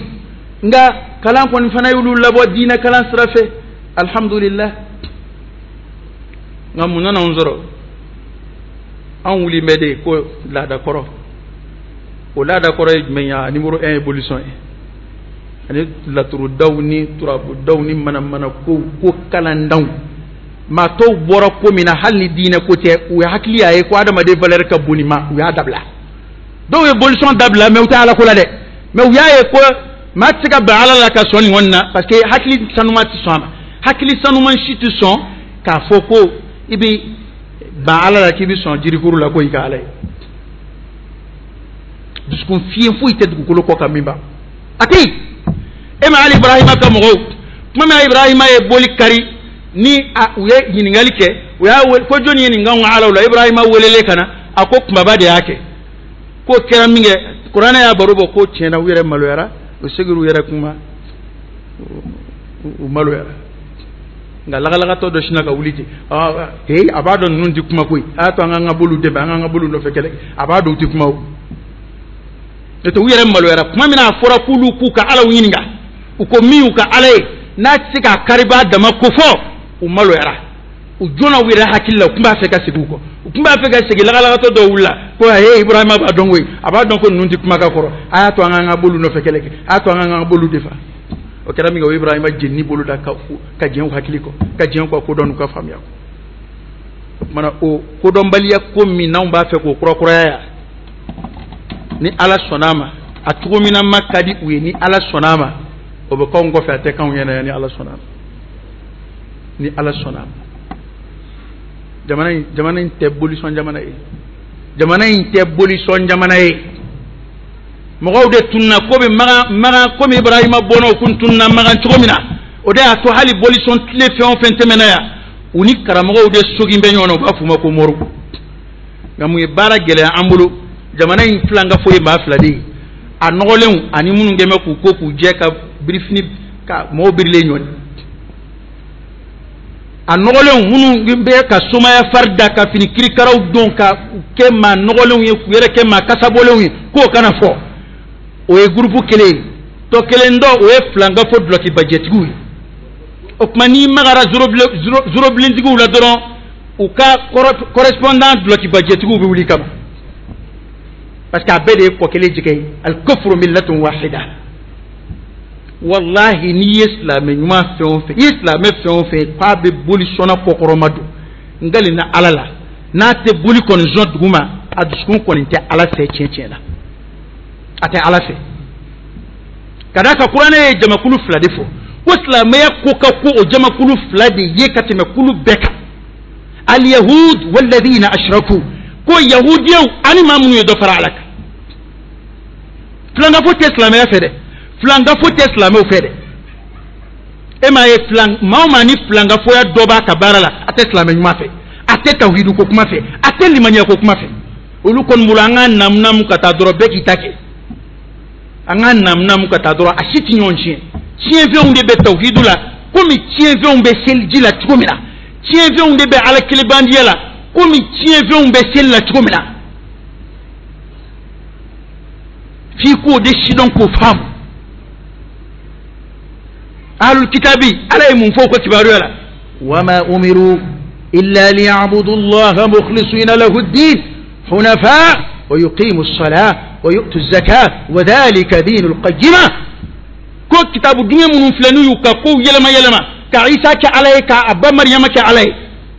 nka kalan kɔni fana y'olu labɔ diinɛ kalan sira fɛ, alhamdulillah. Nka mun nana anw sɔrɔ? Anw wuli bɛ de ko laada kɔrɔ. O laada kɔrɔ ye jumɛn ye? A numéro 1 ye bolisɔn ye, ani laturudaw ni turabudaw ni manamana kow, ko kalandanw. Maa tɔw bɔra ko min na, hali ni diinɛ ko tɛ, u ye hakili y'a ye ko adamaden valeur ka bon nin ma, u y'a dabila. Dɔw ye bolisɔn dabila, mais u tɛ ala ko la dɛ. Mais u y'a ye ko maa tɛ se ka ban ala la ka sɔn nin kɔni na, parce que hakili sanuman tɛ sɔn a ma. Hakili sanuman si tɛ sɔn k'a fɔ ko i bɛ ban ala la k'i bɛ sɔn jirikuru la ko i ka ala ye. Dusukun fiye foyi tɛ dugukolo kɔ kan min ban a tɛ yen. E ma hali Ibrahima ka mɔgɔw, tuma min na Ibrahima ye boli kari ni a u ye ɲininkali kɛ, u y'a wele ko jɔnni ye nin k'anw ka alaw la? Ibrahima welelen ka na, a ko kunbaba de y'a kɛ. K'o kɛra min kɛ, kuranɛ y'a baro bɔ ko tiɲɛna u yɛrɛ maloyara, u seginna u yɛrɛ kuma, u maloyara. Nka lagalagatɔ dɔ sinna ka wuli ten, he, a b'a dɔn ninnu tɛ kuma koyi, a y'a to an k'an ka boliw dɛmɛ, an k'an ka boliw nɔfɛ kɛlɛ. A b'a dɔn u tɛ kuma o. N'o tɛ u yɛrɛ maloyara tuma min na a fɔra k'olu k'u ka alaw ɲininka, u ko min y'u ka ala ye n'a tɛ se k'a karibaa dama ko fɔ, u maloyara. U jɔnna u yɛrɛ hakili la, u tun b'a fɛ ka segin u kɔ, u tun b'a fɛ ka segin. Lagalagatɔ dɔw wulila ko he, Ibrahima b'a dɔn koyi, a b'a dɔn ko ninnu tɛ kuma ka kɔrɔ, a y'a to an k'an ka boliw nɔfɛ kɛlɛ kɛ, a y'a to an k'an ka boliw defa. O kɛra min kɛ, o Ibrahima jenini bolo da ka jɛn u hakili kɔ, ka jɛn u ka kodɔn n'u ka faamuya kɔ. O tuma na, o kodɔnbaliya ko min n'anw b'a fɛ k'o kurakuraya yan, ni ala sɔnna a ma, a cogo min na ma ka di u ye, ni ala sɔnna a ma, o bɛ k'anw kɔfɛ, a tɛ k'anw ɲɛna yan, ni ala sɔnna a ma, ni ala sɔnna a ma. Jamana in tɛ bolisɔn jamana ye, jamana in tɛ bolisɔn jamana ye. Mɔgɔw de tununa komi Makan, Makan komi Ibrahima bɔnnaw kun tununa Makan cogo min na, o de y'a to hali bolisɔn tile fɛn o fɛn tɛmɛna yan, u ni karamɔgɔw de sogin bɛ ɲɔgɔn na, u b'a f'u ma ko moriw. Nka mun ye baara gɛlɛya an bolo? Jamana in filankafo ye maa fila de ye, a nɔgɔlenw ani minnu kɛn bɛ k'u ko k'u jɛ ka birifini ka mɔgɔw birilen ɲɔgɔn, a nɔgɔlenw minnu bɛ ka somaya fari da ka fini kirikaraw don ka kɛ maa nɔgɔlenw ye, k'u yɛrɛ kɛ maa kasabɔlenw ye, k'o kana fɔ, o ye gurupu kelen ye. Tɔ kelen dɔ, o ye filankafo dulɔkibajɛtigiw ye. O tuma n'i magara zorobilentigiw la dɔrɔn, u ka correspondant dulɔkibajɛtigiw bɛ wuli kama, parce que a bɛɛ de ye kɔ kelen jɛgɛ ye. Al-kufru millatun wahida. Wallahi, n'i ye silamɛ ɲuman fɛn o fɛn, i ye silamɛ fɛn o fɛn k'a bɛ boli sɔnna kɔkɔrɔma don, n kalenna ala la, n'a tɛ boli kɔni sɔn dugu ma, a dusukun kɔni tɛ ala fɛ tiɲɛ tiɲɛ na, a tɛ ala fɛ. Ka d'a kan kuranɛ ye jamakulu fila de fɔ, ko silamɛya ko ka ko o jamakulu fila de ye ka tɛmɛ kulu bɛɛ kan, al-yahud walladhina ashraku, ko yahudiyaw ani maa minnu ye dɔ fara ala kan. Filankafo tɛ silamɛya fɛ dɛ, filankafo tɛ silamɛw fɛ dɛ. E m'a ye, filan maa o maa ni filankafoya dɔ b'a ka baara la, a tɛ silamɛ ɲuman fɛ, a tɛ tawhidu ko kuma fɛ, a tɛ limaniya ko kuma fɛ. Olu kɔni bolo, an ka namunamu ka taa dɔrɔn, bɛɛ k'i ta kɛ, an ka namunamu ka taa dɔrɔn, a si tɛ ɲɔgɔn tiɲɛ. Tiɲɛfɛnw de bɛ tawhidu la komi tiɲɛfɛnw bɛ seliji la cogo min na, tiɲɛfɛnw de bɛ ala kelebandiya la komi tiɲɛfɛnw bɛ seli la cogo min na. F'i k'o de sidɔn k'o faamu. Ahlul kitabi, ala ye mun fɔ u ka kibaruya la? Wama umiru illa liya'budu allaha mukhlisina lahu ddin hunafa wa yuqimu as-salah wa yu'tu az-zakah wa dhalika dinul qayyimah. Ko kitabu dingɛ minnu filɛ, n'u y'u ka kow yɛlɛma yɛlɛma, ka Isa kɛ ala ye, ka a ba Mariyama kɛ ala ye,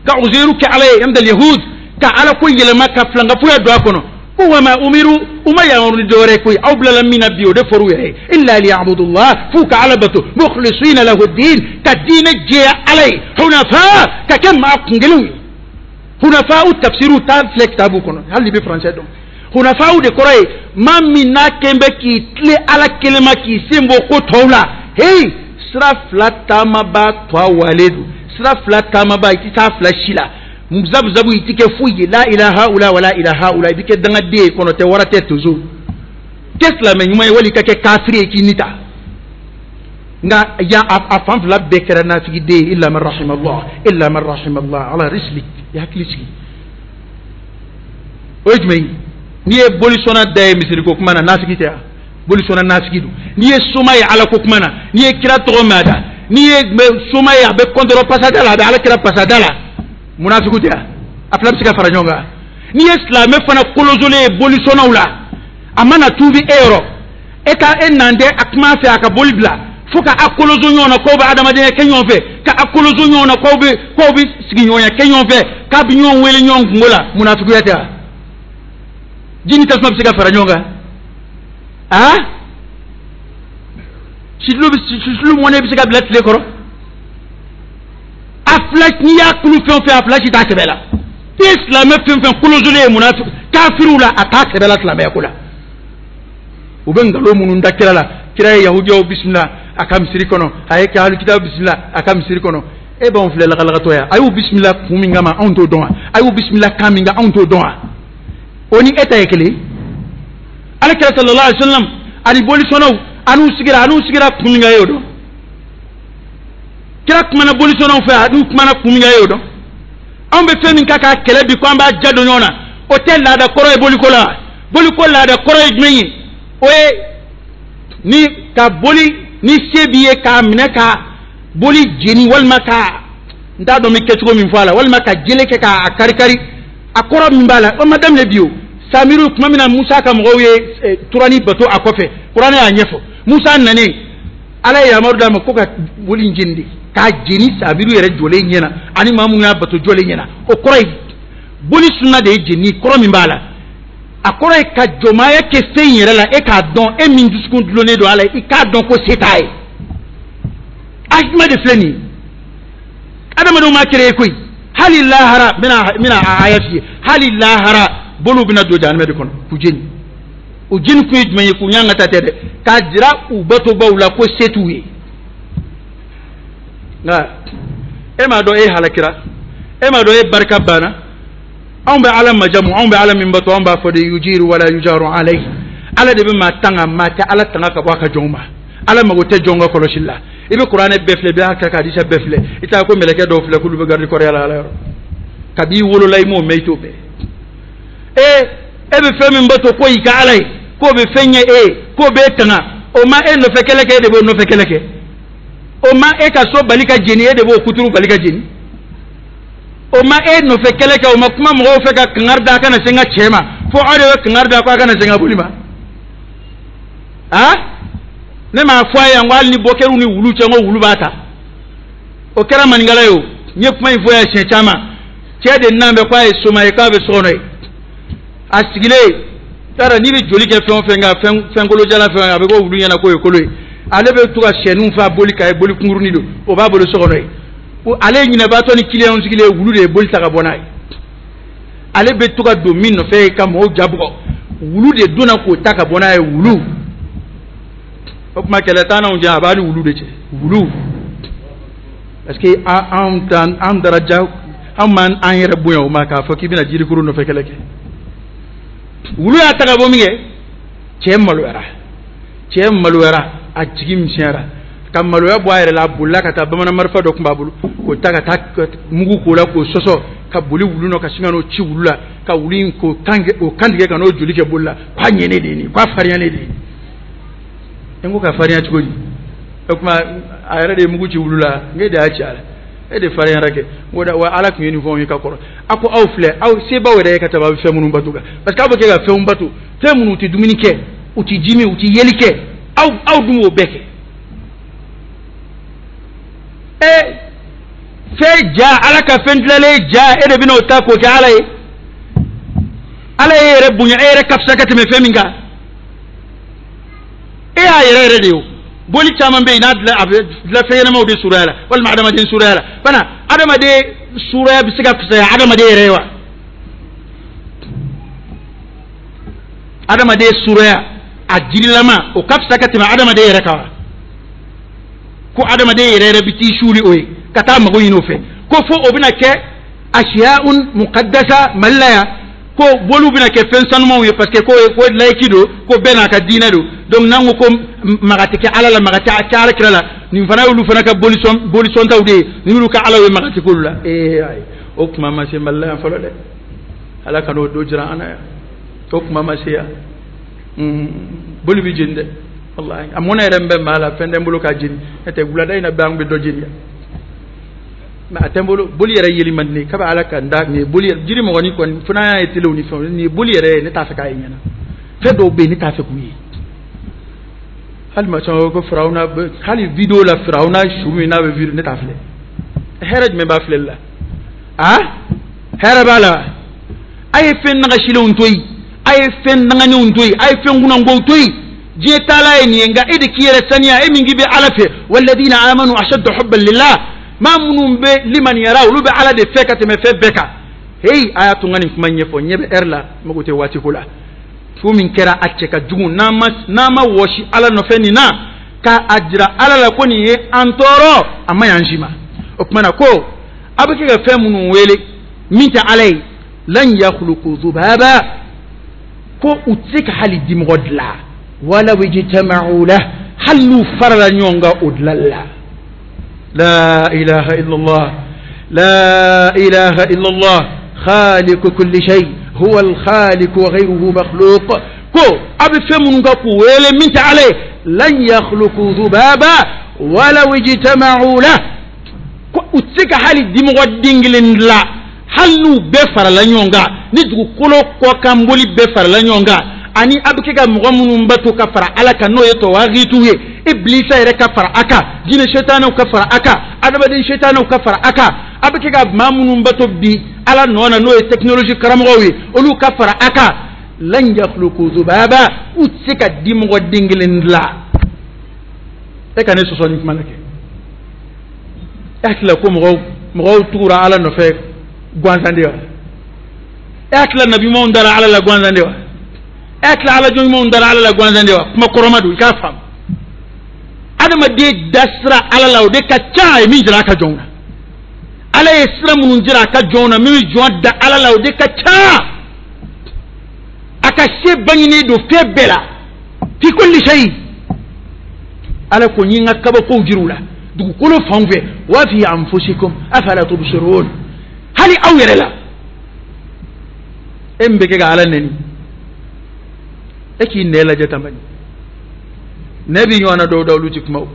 ka Uzeiru kɛ ala ye, amdal yahud, Ka ala ko yɛlɛma ka filankafoya don a kɔnɔ. Ko wa ma umiru, u ma yamaru ni dɔwɛrɛ ye koyi, aw bilala min na bi o de fɔr'u yɛrɛ ye, illa liya'budullah, f'u ka ala bato, mukhlisina lahu din, ka diinɛ jɛya ala ye, hunafa, ka kɛ maa kunkelenw ye. Hunafa u tafsiru t'a filɛ kitabu kɔnɔ, hali n'i bɛ faransɛ dɔn. Hunafa de kɔrɔ ye maa min n'a kɛn bɛ k'i tilen ala kelen ma, k'i sen bɔ ko tɔw la. Hey, sira fila taamabaa tɔ walen don, sira fila taamabaa i tɛ taa fila si la, zabu zabu i tɛ kɛ foyi ye, la ilaha ula wala ilaha ula, i bɛ kɛ dangaden ye, kɔnɔ tɛ wara tɛ tozo, kɛ silamɛ ɲuman ye wali i ka kɛ kafiri ye k'i ni ta. Nka yan a fan fila bɛɛ kɛra nafigiden ye, illa man rahimallah, illa man rahimallah, ala rislik, i hakili sigi. O ye jumɛn ye? N'i ye bolisɔnna da ye misiriko kuma na, nafigi tɛ wa? Bolisɔnna nafigi don. N'i ye soma ye ala ko kuma na, n'i ye kira tɔgɔ mɛn a da, n'i ye soma ye a bɛ kɔntɔrɔ pasada la, a bɛ ala kira pasada la, munafiku tɛ wa? A fila bɛ se ka fara ɲɔgɔn kan. N'i ye silamɛ fana kolosolen ye bolisɔnnaw la, a mana tuubi e yɔrɔ, e ka e nan tɛ a kuma fɛ a ka boli bila, fo ka a koloso ɲɔgɔn na k'aw bɛ adamadenya kɛ ɲɔgɔn fɛ, ka a koloso ɲɔgɔn na k'aw bɛ sigiɲɔgɔnya kɛ ɲɔgɔn fɛ, k'a bɛ ɲɔgɔn wele ɲɔgɔn kungo la, munafikuya tɛ wa? Ji ni tasuma bɛ se ka fara ɲɔgɔn kan? Aa, situlu mɔnɛ bɛ se ka bila tile kɔrɔ? A fila n'i y'a kulu fɛn o fɛn, a fila si t'a sɛbɛ la. I ye silamɛ fɛn fɛn kolosolen ye munafiki kafiriw la, a t'a sɛbɛ la silamɛya ko la. U bɛ nkalon minnu da kira la, kira ye yahudiyaw bisimila a ka misiri kɔnɔ, a ye alikitabu bisimila a ka misiri kɔnɔ. E b'anw filɛ lagalagatɔ ya, a y'u bisimila kun min kama anw t'o dɔn wa? A y'u bisimila kan min kan anw t'o dɔn wa? O ni e ta ye kelen. Ala kira sallallahu alaihi wasallam ani bolisɔnnaw an'u sigira kun min kan e y'o dɔn. Kira kumana bolisɔnnaw fɛ, an'u kumana kun min kan e y'o dɔn. Anw bɛ fɛn min kɛ k'a kɛlɛ bi ko an b'a ja don ɲɔgɔn na, o tɛ laada kɔrɔ ye boliko la. Boliko laada kɔrɔ ye jumɛn ye? O ye ni ka boli ni se b'i ye k'a minɛ ka boli jeni, walima ka n t'a dɔn n bɛ kɛcogo min fɔ a la, walima ka jele kɛ k'a kari kari. A kɔrɔ min b'a la o ma daminɛ bi o. Samiru tuma min na Musa ka mɔgɔw ye turani bato a kɔfɛ, kuranɛ y'a ɲɛfɔ. Musa nanen, ala ye yamaru d'a ma ko ka boli in jeni de, k'a jeni Samiru yɛrɛ jɔlen ɲɛna ani maa minnu y'a bato jɔlen ɲɛna. O kɔrɔ ye boli sunna de ye jeni, kɔrɔ min b'a la, a kɔrɔ ye ka jɔnmaaya kɛ fɛn yɛrɛ la, e k'a dɔn e min dusukun dulonnen don ala ye, i k'a dɔn ko se t'a ye. A jumɛn de filɛ nin ye? Adamadenw m'a créé koyi. Hali lahara n bɛna a aya f'i ye, hali lahara boliw bɛna don jahanama de kɔnɔ k'u jeni. O jeni kun ye jumɛn ye? K'u ɲanga ta tɛ dɛ, k'a jira u batobaw la ko se t'u ye. Nka e m'a dɔn e halakira, e m'a dɔn e barika banna. Anw bɛ ala majamu, anw bɛ ala min bato, anw b'a fɔ de yujiru wala yujaru alayhi. Ala de bɛ maa tanga, maa tɛ ala tanga ka bɔ a ka jɔnw ma. Ala mago tɛ jɔn ka kɔlɔsili la. I bɛ kuranɛ bɛɛ filɛ, i bɛ ka hadisa bɛɛ filɛ, i t'a ko mɛlɛkɛ dɔw filɛ k'olu bɛ garde kɔrɔya la ala yɔrɔ. Kabi i wolola i m'o mɛn, i t'o mɛn. E bɛ fɛn min bato ko y'i ka ala ye, k'o bɛ fɛn ɲɛ e ye, k'o b'e tanga, o ma e nɔfɛ kɛlɛ kɛ, e de b'o nɔfɛ kɛlɛ kɛ. O ma e ka so bali ka jeni, e de b'o kuturu bali ka jeni. O ma e nɔfɛ kɛlɛ kɛ, o ma kuma mɔgɔw fɛ ka kangari da a kana se n ka cɛ ma, fo aw de bɛ kangari da ko a kana se n ka boli ma. A ne m'a fɔ a ye yan ko hali ni bɔ kɛr'u ni wulu cɛ, n ko wulu b'a ta. O kɛra maninkala ye o. N ye kuma in fɔ yan siɲɛ caman. Cɛ de nan bɛ k'a ye soma ye, k'a bɛ so kɔnɔ ye. A sigilen taara, n'i bɛ joli kɛ fɛn o fɛn kan, fɛn fɛn kolojala fɛn, a bɛ k'o wulu ɲɛna k'o ye kolo ye. Ale bɛ to ka sɛninw fa boli kan ye, boli kunkurunin don, o b'a bolo so kɔnɔ ye. Ale ɲinɛbaatɔ ni kiliyanw sigilen, wulu de ye boli ta ka bɔ n'a ye. Ale bɛ to ka don min nɔfɛ ka mɔgɔw jabugɔ, wulu de donna k'o ta ka bɔ n'a ye. Wulu o tuma kɛlɛ t'an n'anw cɛ, a b'a ni wulu de cɛ, wulu. Parce que anw t'an an daraja, anw m'an an yɛrɛ bonya o ma k'a fɔ k'i bɛna jirikuru nɔfɛ kɛlɛ kɛ. Wulu y'a ta ka bɔ min kɛ, cɛ maloyara, cɛ maloyara, a jigi misɛnyara ka maloya bɔ a yɛrɛ la. A bolila ka taa, bamanan marifa dɔ tun b'a bolo, k'o ta ka taa mugu k'o la k'o sɔsɔ, ka boli wulu nɔ ka sin ka n'o ci wulu la, ka wulu in k'o kan tigɛ ka n'o joli kɛ boli la. K'a ɲɛnen de ye nin, k'a farinyalen de ye. N ko ka farinya cogo di? O tuma a yɛrɛ de ye mugu ci wulu la, n de y'a ci a la, e de farinyara kɛ. N ko wa ala tun ye nin fɔ anw ye ka kɔrɔ. A ko aw filɛ, aw sebaw yɛrɛ ye ka tɛmɛ aw bɛ fɛn minnu bato kan, parce que aw bɛ kɛ ka fɛnw bato, fɛn minnu tɛ dumuni kɛ, u tɛ ji min, u tɛ yeli kɛ, aw dun b'o bɛɛ kɛ. E fɛn ja, ala ka fɛn dilanlen ja, e de bɛna o ta k'o kɛ ala ye. Ala ye yɛrɛ bonya, e yɛrɛ ka fisa ka tɛmɛ fɛn min kan, e y'a yɛrɛ yɛrɛ de ye o. Boli caman bɛ yen n'a dilan, a bɛ dilan fɛn ɲɛnamaw de suraya la walima adamaden suraya la fana. Adamaden suraya bɛ se ka fisaya adamaden yɛrɛ ye wa? Adamaden suraya a jirilama o ka fisa ka tɛmɛ adamaden yɛrɛ kan wa? Ko adamaden yɛrɛ yɛrɛ bɛ t'i suuli o ye ka taa mago ɲini o fɛ, ko fo o bɛna kɛ asiyaun muqaddasa Mali la yan, ko boliw bɛna kɛ fɛn sanumanw ye parce que ko laïque don, ko bɛɛ n'a ka diinɛ don. Donc n'an ko ko maga tɛ kɛ Ala la, maga tɛ kɛ Ala kira la, nin fana y'olu fana ka bolisɔntaw de ye, nin y'olu ka Alaw ye, maga tɛ k'olu la. Ee ayi, o kuma ma se Mali la yan fɔlɔ dɛ. Ala ka n'o don jira an na yan, o kuma ma se yan. Boli bɛ jeni dɛ, walahi a mɔnɛ yɛrɛ bɛ maa la, fɛn tɛ n bolo k'a jeni, n'o tɛ wulada in na bɛɛ an bɛ dɔ jeni yan. Mais a tɛ n bolo, boli yɛrɛ yeli man di ne ye, kabi Ala ka n da nin ye boli yɛrɛ, jiri mɔgɔnin kɔni fo n'an y'a ye telew ni fɛnw, nin ye boli yɛrɛ ye, ne t'a fɛ k'a ye ɲɛna. Fɛn dɔw bɛ yen ne t'a fɛ k'u ye. Hali ma sɔn ko Firawuna, hali video la Firawuna su min n'a bɛ video, ne t'a filɛ. Hɛrɛ jumɛn b'a filɛli la? A hɛrɛ b'a la. A ye fɛn nagasilenw to yen, a ye fɛn danganenw to yen, a ye fɛn kunnankow to yen. Diɲɛ taala ye nin ye, nka e de k'i yɛrɛ saniya, e min k'i bɛ Ala fɛ. Walladina amanu ashaddu hubban lillah, maa minnu bɛ limaniyara olu bɛ Ala de fɛ ka tɛmɛ fɛn bɛɛ kan. Heyi, a y'a to n ka nin kuma ɲɛfɔ, ɲɛ bɛ ɛri la, n mago tɛ waati ko la. Ko min kɛra a cɛ ka jugu, n'an ma wɔsi Ala nɔfɛ nin na, k'a jira Ala la ko nin ye an tɔɔrɔ, a ma ɲi an si ma. O tuma na ko a bɛ kɛ ka fɛn minnu wele min tɛ Ala ye, lan yakhluqu dhubaba, ko u tɛ se ka hali dimɔgɔ dilan, walaw ijtama'u lah, hali n'u farala ɲɔgɔn kan o dilanli la. La ilaha illallah, la ilaha illallah, khaliqu kulli shay, huwa al-khaliq wa ghayruhu makhluq. Ko a bɛ fɛn minnu kan k'u wele min tɛ Ala ye, lan yakhluqu dhubaba walaw ijtama'u lah, ko u tɛ se ka hali dimɔgɔ den kelen dilan, hali n'u bɛɛ farala ɲɔgɔn kan, ni dugukolo kɔkan boli bɛɛ farala ɲɔgɔn kan, ani a bɛ kɛ ka mɔgɔ minnu bato ka fara Ala kan, n'o ye tɔwaagituw ye, Ibilisa yɛrɛ ka fara a kan, jinɛ setanɛw ka fara a kan, adamaden setanɛw ka fara a kan, a bɛ kɛ ka maa minnu bato bi Ala nɔ na, n'o ye technologie karamɔgɔw ye, olu ka fara a kan, lan yakhluqu dhubaba, u tɛ se ka dimɔgɔ den kelen dilan. E ka ne sɔsɔ nin kuma la kɛ. E hakili la ko mɔgɔw tugura Ala nɔfɛ gansan de wa? E hakili la nabi ɲumanw dara Ala la gansan de wa? E hakili la Ala jɔn ɲumanw dara Ala la gansan de wa? Kuma kɔrɔma don, i k'a faamu. Adamaden dasira Ala la, o de ka ca a ye min jira a ka jɔnw na. Ala ye sira minnu jira a ka jɔnw na, min bɛ jɔn da Ala la, o de ka ca. A ka se bangenen don fɛn bɛɛ la, fi kulli shay. Ala ko n ye n ka kabakow jira u la dugukolo fan fɛ, wa fi anfusikum afala tubsirun, hali aw yɛrɛ la. E min bɛ kɛ ka Ala nɛni, e k'i nɛ lajɛ tan bani, nɛ b'i ɲɔgɔnna dɔw da, olu ti kuma o. N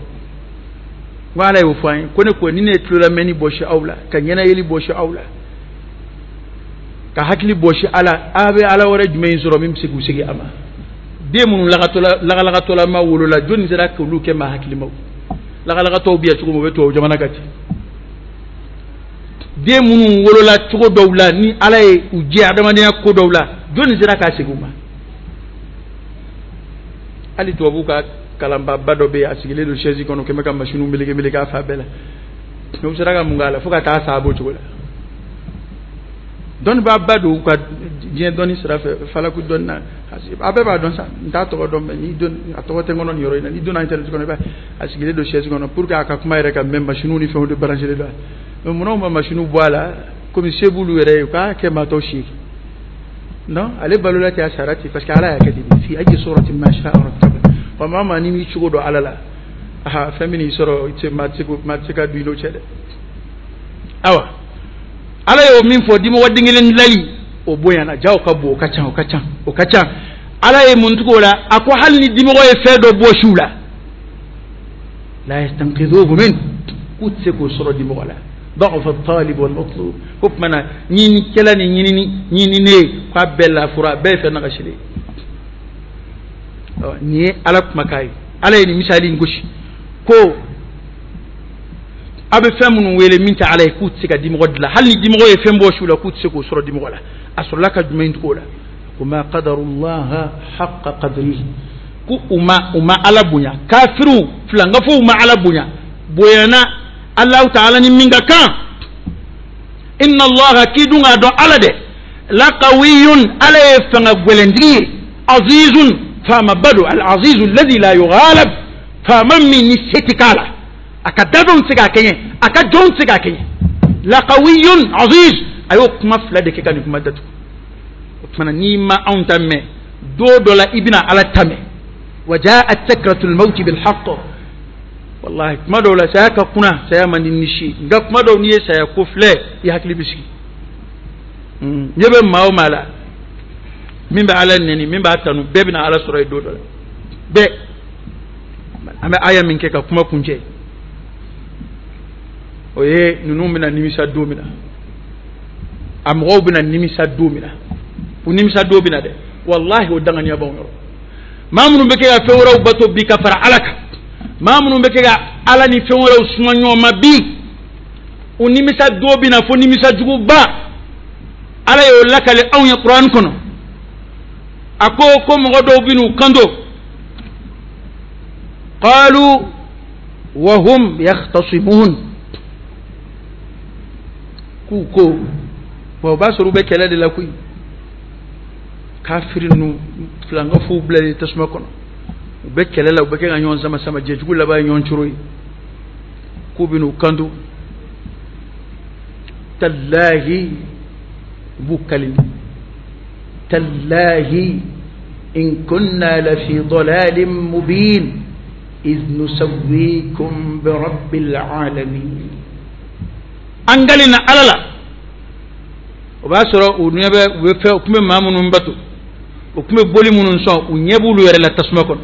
ko Ala y'o fɔ an ye, ko ne ko ni ne ye tulolamɛnni bɔsi aw la, ka ɲɛnayeli bɔsi aw la, ka hakili bɔsi ala, a bɛ Ala wɛrɛ jumɛn in sɔrɔ min bɛ se k'u segin a ma? Den minnu lagalagatɔlama wolola, jɔnni sera k'olu kɛ maa hakilimaw? Lagalagatɔw bɛ yan cogo min, o bɛ tubabu jamana kan ten. Den minnu wolola cogo dɔw la, ni Ala ye u jɛ adamadenya ko dɔw la, jɔnni sera k'a segin u ma? Hali tubabu ka kalanbaba dɔ bɛ yen, a sigilen don chaise kɔnɔ, kɛmɛ ka machine meleke meleke a fa bɛɛ la, mais u sera ka mun k'a la fo ka taa sa a b'o cogo la. Dɔnnibaaba don u ka diɲɛ dɔnni sira fɛ, falaku dɔnni na, a bɛɛ b'a dɔn sa, n t'a tɔgɔ dɔn, mais n'i don a tɔgɔ tɛ n kɔnɔ nin yɔrɔ in na, n'i donna internet kɔnɔ i b'a a sigilen don chaise kɔnɔ pour que a ka kuma yɛrɛ ka mɛn, machine ni fɛnw de branché don. Mais munna u ma machine bɔ a la komi se b'olu yɛrɛ ye, u k'a kɛ maa tɔw si ye? Non, ale balola ten, a sara ten, parce que Ala y'a kɛ ten de. Fi ayi surati ma sha'a rakkaba. Wa maa maa n'i m'i cogo dɔn Ala la, aha, fɛn min y'i sɔrɔ, i tɛ maa tɛ se ka don i n'o cɛ dɛ. Awa, Ala y'o min fɔ, dimɔgɔ den kelen dilali o bonyana, ja o ka bon, o ka ca, o ka ca, o ka ca. Ala ye mun tugu o la? A ko hali ni dimɔgɔ ye fɛn dɔ bɔsi u la, la yastanqidhuhu min, k'u tɛ se k'o sɔrɔ dimɔgɔ la. Da'afa at-talib wal matlub, ko tuma na ɲinikɛla ni ɲininen k'a bɛɛ lafura, a bɛɛ ye fɛn nagasilen ye. Nin ye Ala kumakan ye. Ala ye nin misali in gosi ko a bɛ fɛn minnu wele min tɛ Ala ye, k'u tɛ se ka dimɔgɔ dilan, hali ni dimɔgɔ ye fɛn bɔ su la, k'u tɛ se k'o sɔrɔ dimɔgɔ la. A sɔrɔla ka jumɛn tugu o la? Ko ma qadarullaha haqqa qadrihi, ko u ma Ala bonya. Kafiriw filankafow ma Ala bonya, bonyana Alahu taala ni min ka kan. Inna Allaha, k'i dun k'a dɔn Ala dɛ, laqawiyun, Ala ye fanga gɛlɛntigi ye, azizun, faamaba don, al-azizu alladhi la yughalab, faama min ni se tɛ k'a la, a ka dafɛnw tɛ se k'a kɛɲɛ, a ka jɔnw tɛ se k'a kɛɲɛ. Laqawiyun aziz, a y'o kuma fila de kɛ ka nin kuma datugu. O tuma na n'i ma anw ta mɛn, don dɔ la i bɛna Ala ta mɛn. Wa ja'at sakratul mawti bil haqq. Wallahi kuma dɔw la saya ka kunna, saya man di ni si, nka kuma dɔw n'i ye saya ko filɛ, i hakili bɛ sigi. Ɲɛ bɛ maa o maa la min bɛ Ala nɛni, min b'a tanu, bɛɛ bɛna Ala sɔrɔ yen don dɔ la. Bɛɛ. An bɛ aya min kɛ ka kuma kuncɛ, o ye ninnu bɛna nimisa don min na, a mɔgɔw bɛna nimisa don min na, u nimisa don bɛna dɛ. Wallahi o danganiya b'anw yɔrɔ. Maa minnu bɛ kɛ ka fɛn wɛrɛw bato bi ka fara Ala kan, maa minnu bɛ kɛ ka Ala ni fɛn wɛrɛw suma ɲɔgɔn ma bi, u nimisa don bɛna fo nimisa juguba. Ala y'o lakale anw ye Kuran kɔnɔ. A ko ko mɔgɔ dɔw bɛ n'u kanto, qalu wa hum yakhtasimun, k'u ko wa o b'a sɔrɔ u bɛ kɛlɛ de la koyi. Kafiri ninnu filankafow bilalen tasuma kɔnɔ, u bɛ kɛlɛ la, u bɛ kɛ ka ɲɔgɔn sama sama, jɛjugu laban ye ɲɔgɔn coro ye. K'u bɛ n'u kanto, tallahi, u b'u kali, tallahi in kunna lafi dalalin mubin iz nusawwikum bi rabbil alamin. An kalina Ala la, o b'a sɔrɔ u ɲɛ bɛ, u bɛ fɛn, u tun bɛ maa minnu bato, u tun bɛ boli minnu sɔn, u ɲɛ b'olu yɛrɛ la tasuma kɔnɔ.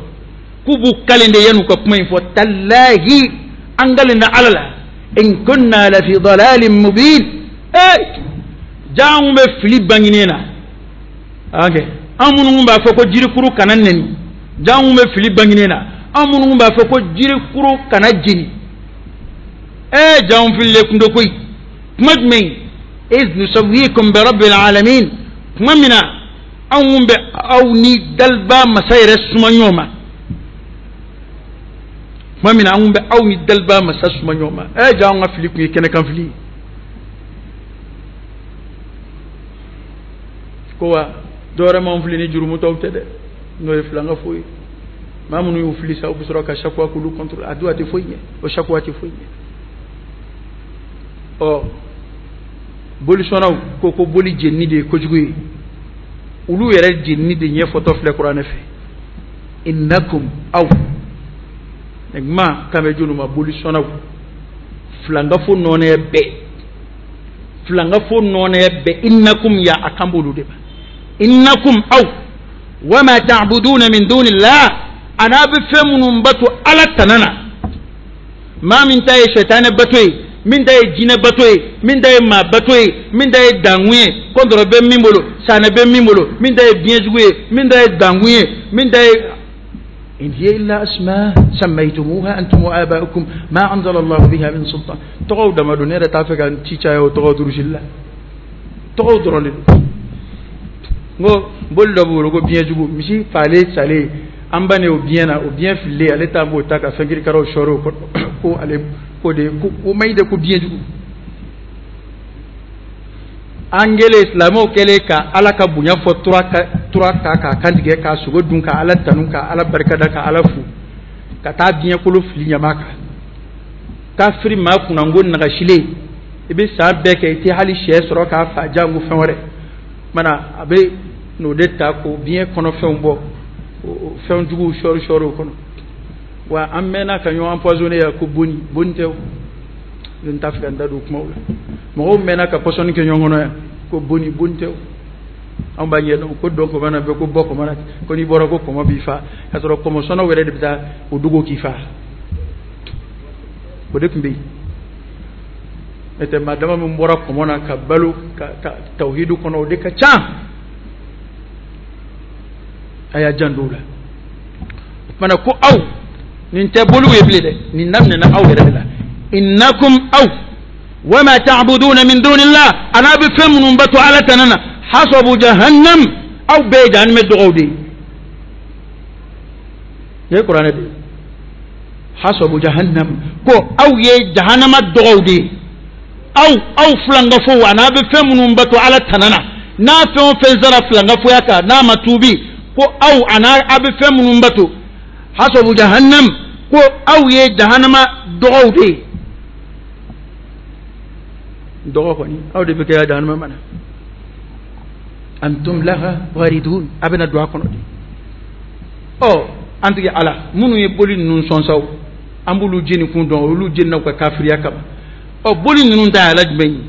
K'u b'u kalen de yan'u ka kuma in fɔ, tallahi, an kalina Ala la, in kunna lafi dalalin mubin. Ja anw bɛ fili bangenen na. Ok, an minnu b'a fɔ ko jirikuru kana nɛni, ja anw bɛ fili bangenen na. An minnu b'a fɔ ko jirikuru kana jeni, ja anw fililen kun do koyi. Kuma jumɛn? Iz nusawwikum bi rabbil alamin. Kuma min na anw bɛ aw ni daliba masa yɛrɛ suma ɲɔgɔn ma, kuma min na anw bɛ aw ni daliba masa suma ɲɔgɔn ma. Ja anw ka fili kun ye kɛnɛkan fili ye. Ko wa dɔwɛrɛ m'anw fili ni jurumutɔw tɛ dɛ, n'o ye filankafo ye. Maa minnu y'u fili sa, u bɛ sɔrɔ ka sakuwa k'olu contre, a dun a tɛ foyi ɲɛ, o sakuwa tɛ foyi ɲɛ. Ɔ bolisɔnnaw ko ko boli jenini de ye kojugu ye, olu yɛrɛ jenini de ɲɛfɔtɔ filɛ kuranɛ fɛ. Innakum aw, nin kuma kan bɛ jɔnni ma? Bolisɔnnaw, filankafo nɔnɛ bɛɛ, filankafo nɔnɛ bɛɛ. Innakum ya, a kan b'olu de ma. Innakum aw wama ta'buduna min dunillah, a n'a bɛ fɛn minnu bato Ala tana na, maa min ta ye sɛtanɛ bato ye, min ta ye jinɛ bato ye, min ta ye maa bato ye, min ta ye dankun ye, kɔntɔrɔ bɛ min bolo, sanɛ bɛ min bolo, min ta ye biɲɛjugu ye, min ta ye dankun ye, min ta ye in hiya illa asma sammaytumuha antum wa aba'ukum ma anzala Allahu biha min sultan. Tɔgɔw dama don, ne yɛrɛ t'a fɛ ka n ci caya o tɔgɔ durusili la, tɔgɔw dɔrɔn de don. N ko boli dɔ b'u bolo ko biɲɛjugu, misi falen salen, an bannen o biɲɛ na, o biɲɛ fililen, ale ta b'o ta ka fɛn kirikaraw sɔɔri o kɔnɔ, ko ale ko de ko o man ɲi dɛ, ko biɲɛjugu. An kɛlen silamɛw kɛlen ka Ala ka bonya fɔ tura ta k'a kantigɛ, k'a sogo dun, ka Ala tanu, ka Ala barikada, ka Ala fo, ka taa biɲɛkolo fili ɲama kan. Kafiri maa kunnango nagasilen, i bɛ san bɛɛ kɛ i tɛ hali sɛ sɔrɔ k'a fa jango fɛn wɛrɛ. Mana a bɛ n'o de ta k'o biɲɛ kɔnɔfɛnw bɔ, fɛn juguw sɔɔri sɔɔri o kɔnɔ. Wa an mɛnna ka ɲɔgɔn empoisonné yan ko boni, boni tɛ o. N t'a fɛ ka n da don kumaw la. Mɔgɔw mɛnna ka pɔsɔni kɛ ɲɔgɔn kɔnɔ yan ko boni, boni tɛ o. Anw b'a ɲɛdɔn ko dɔn kɔmɔ na bɛ ko bɔ kɔmɔ na, ko n'i bɔra ko kɔmɔ b'i fa, k'a sɔrɔ kɔmɔsɔnnaw yɛrɛ de bɛ taa o dogo k'i fa. O de tun bɛ yen. N'o tɛ maa dama min bɔra kɔmɔ na ka balo ka tawhidu kɔnɔ, o de ka ca. A y'a janto o la. O tuma na ko aw, nin tɛ boliw ye bilen dɛ, nin daminɛna aw yɛrɛ de la. Innakum aw wama ta'buduna min dunillah, a n'a bɛ fɛn minnu bato Ala tana na, hasabu jahannam, Aw bɛɛ ye jahanama dɔgɔw de ye. Nin ye kuranɛ de ye. Hasabu jahannam, ko aw ye jahanama dɔgɔw de ye. Aw filankafow a n'a bɛ fɛn minnu bato Ala tana na, n'a fɛn o fɛn sara filankafoya kan n'a ma tuubi, ko aw a n'a a bɛ fɛn minnu bato, hasabu jahannam, ko aw ye jahanama dɔgɔw de ye. Dɔgɔ kɔni aw de bɛ kɛ jahanama mana. Antum laha waridun, a bɛna don a kɔnɔ de. Ɔ an tigi Ala, minnu ye boli ninnu sɔnsaw, an b'olu jeni kun dɔn, olu jenina u ka kafiriya kama. Ɔ boli ninnu ta ye ala jumɛn ye?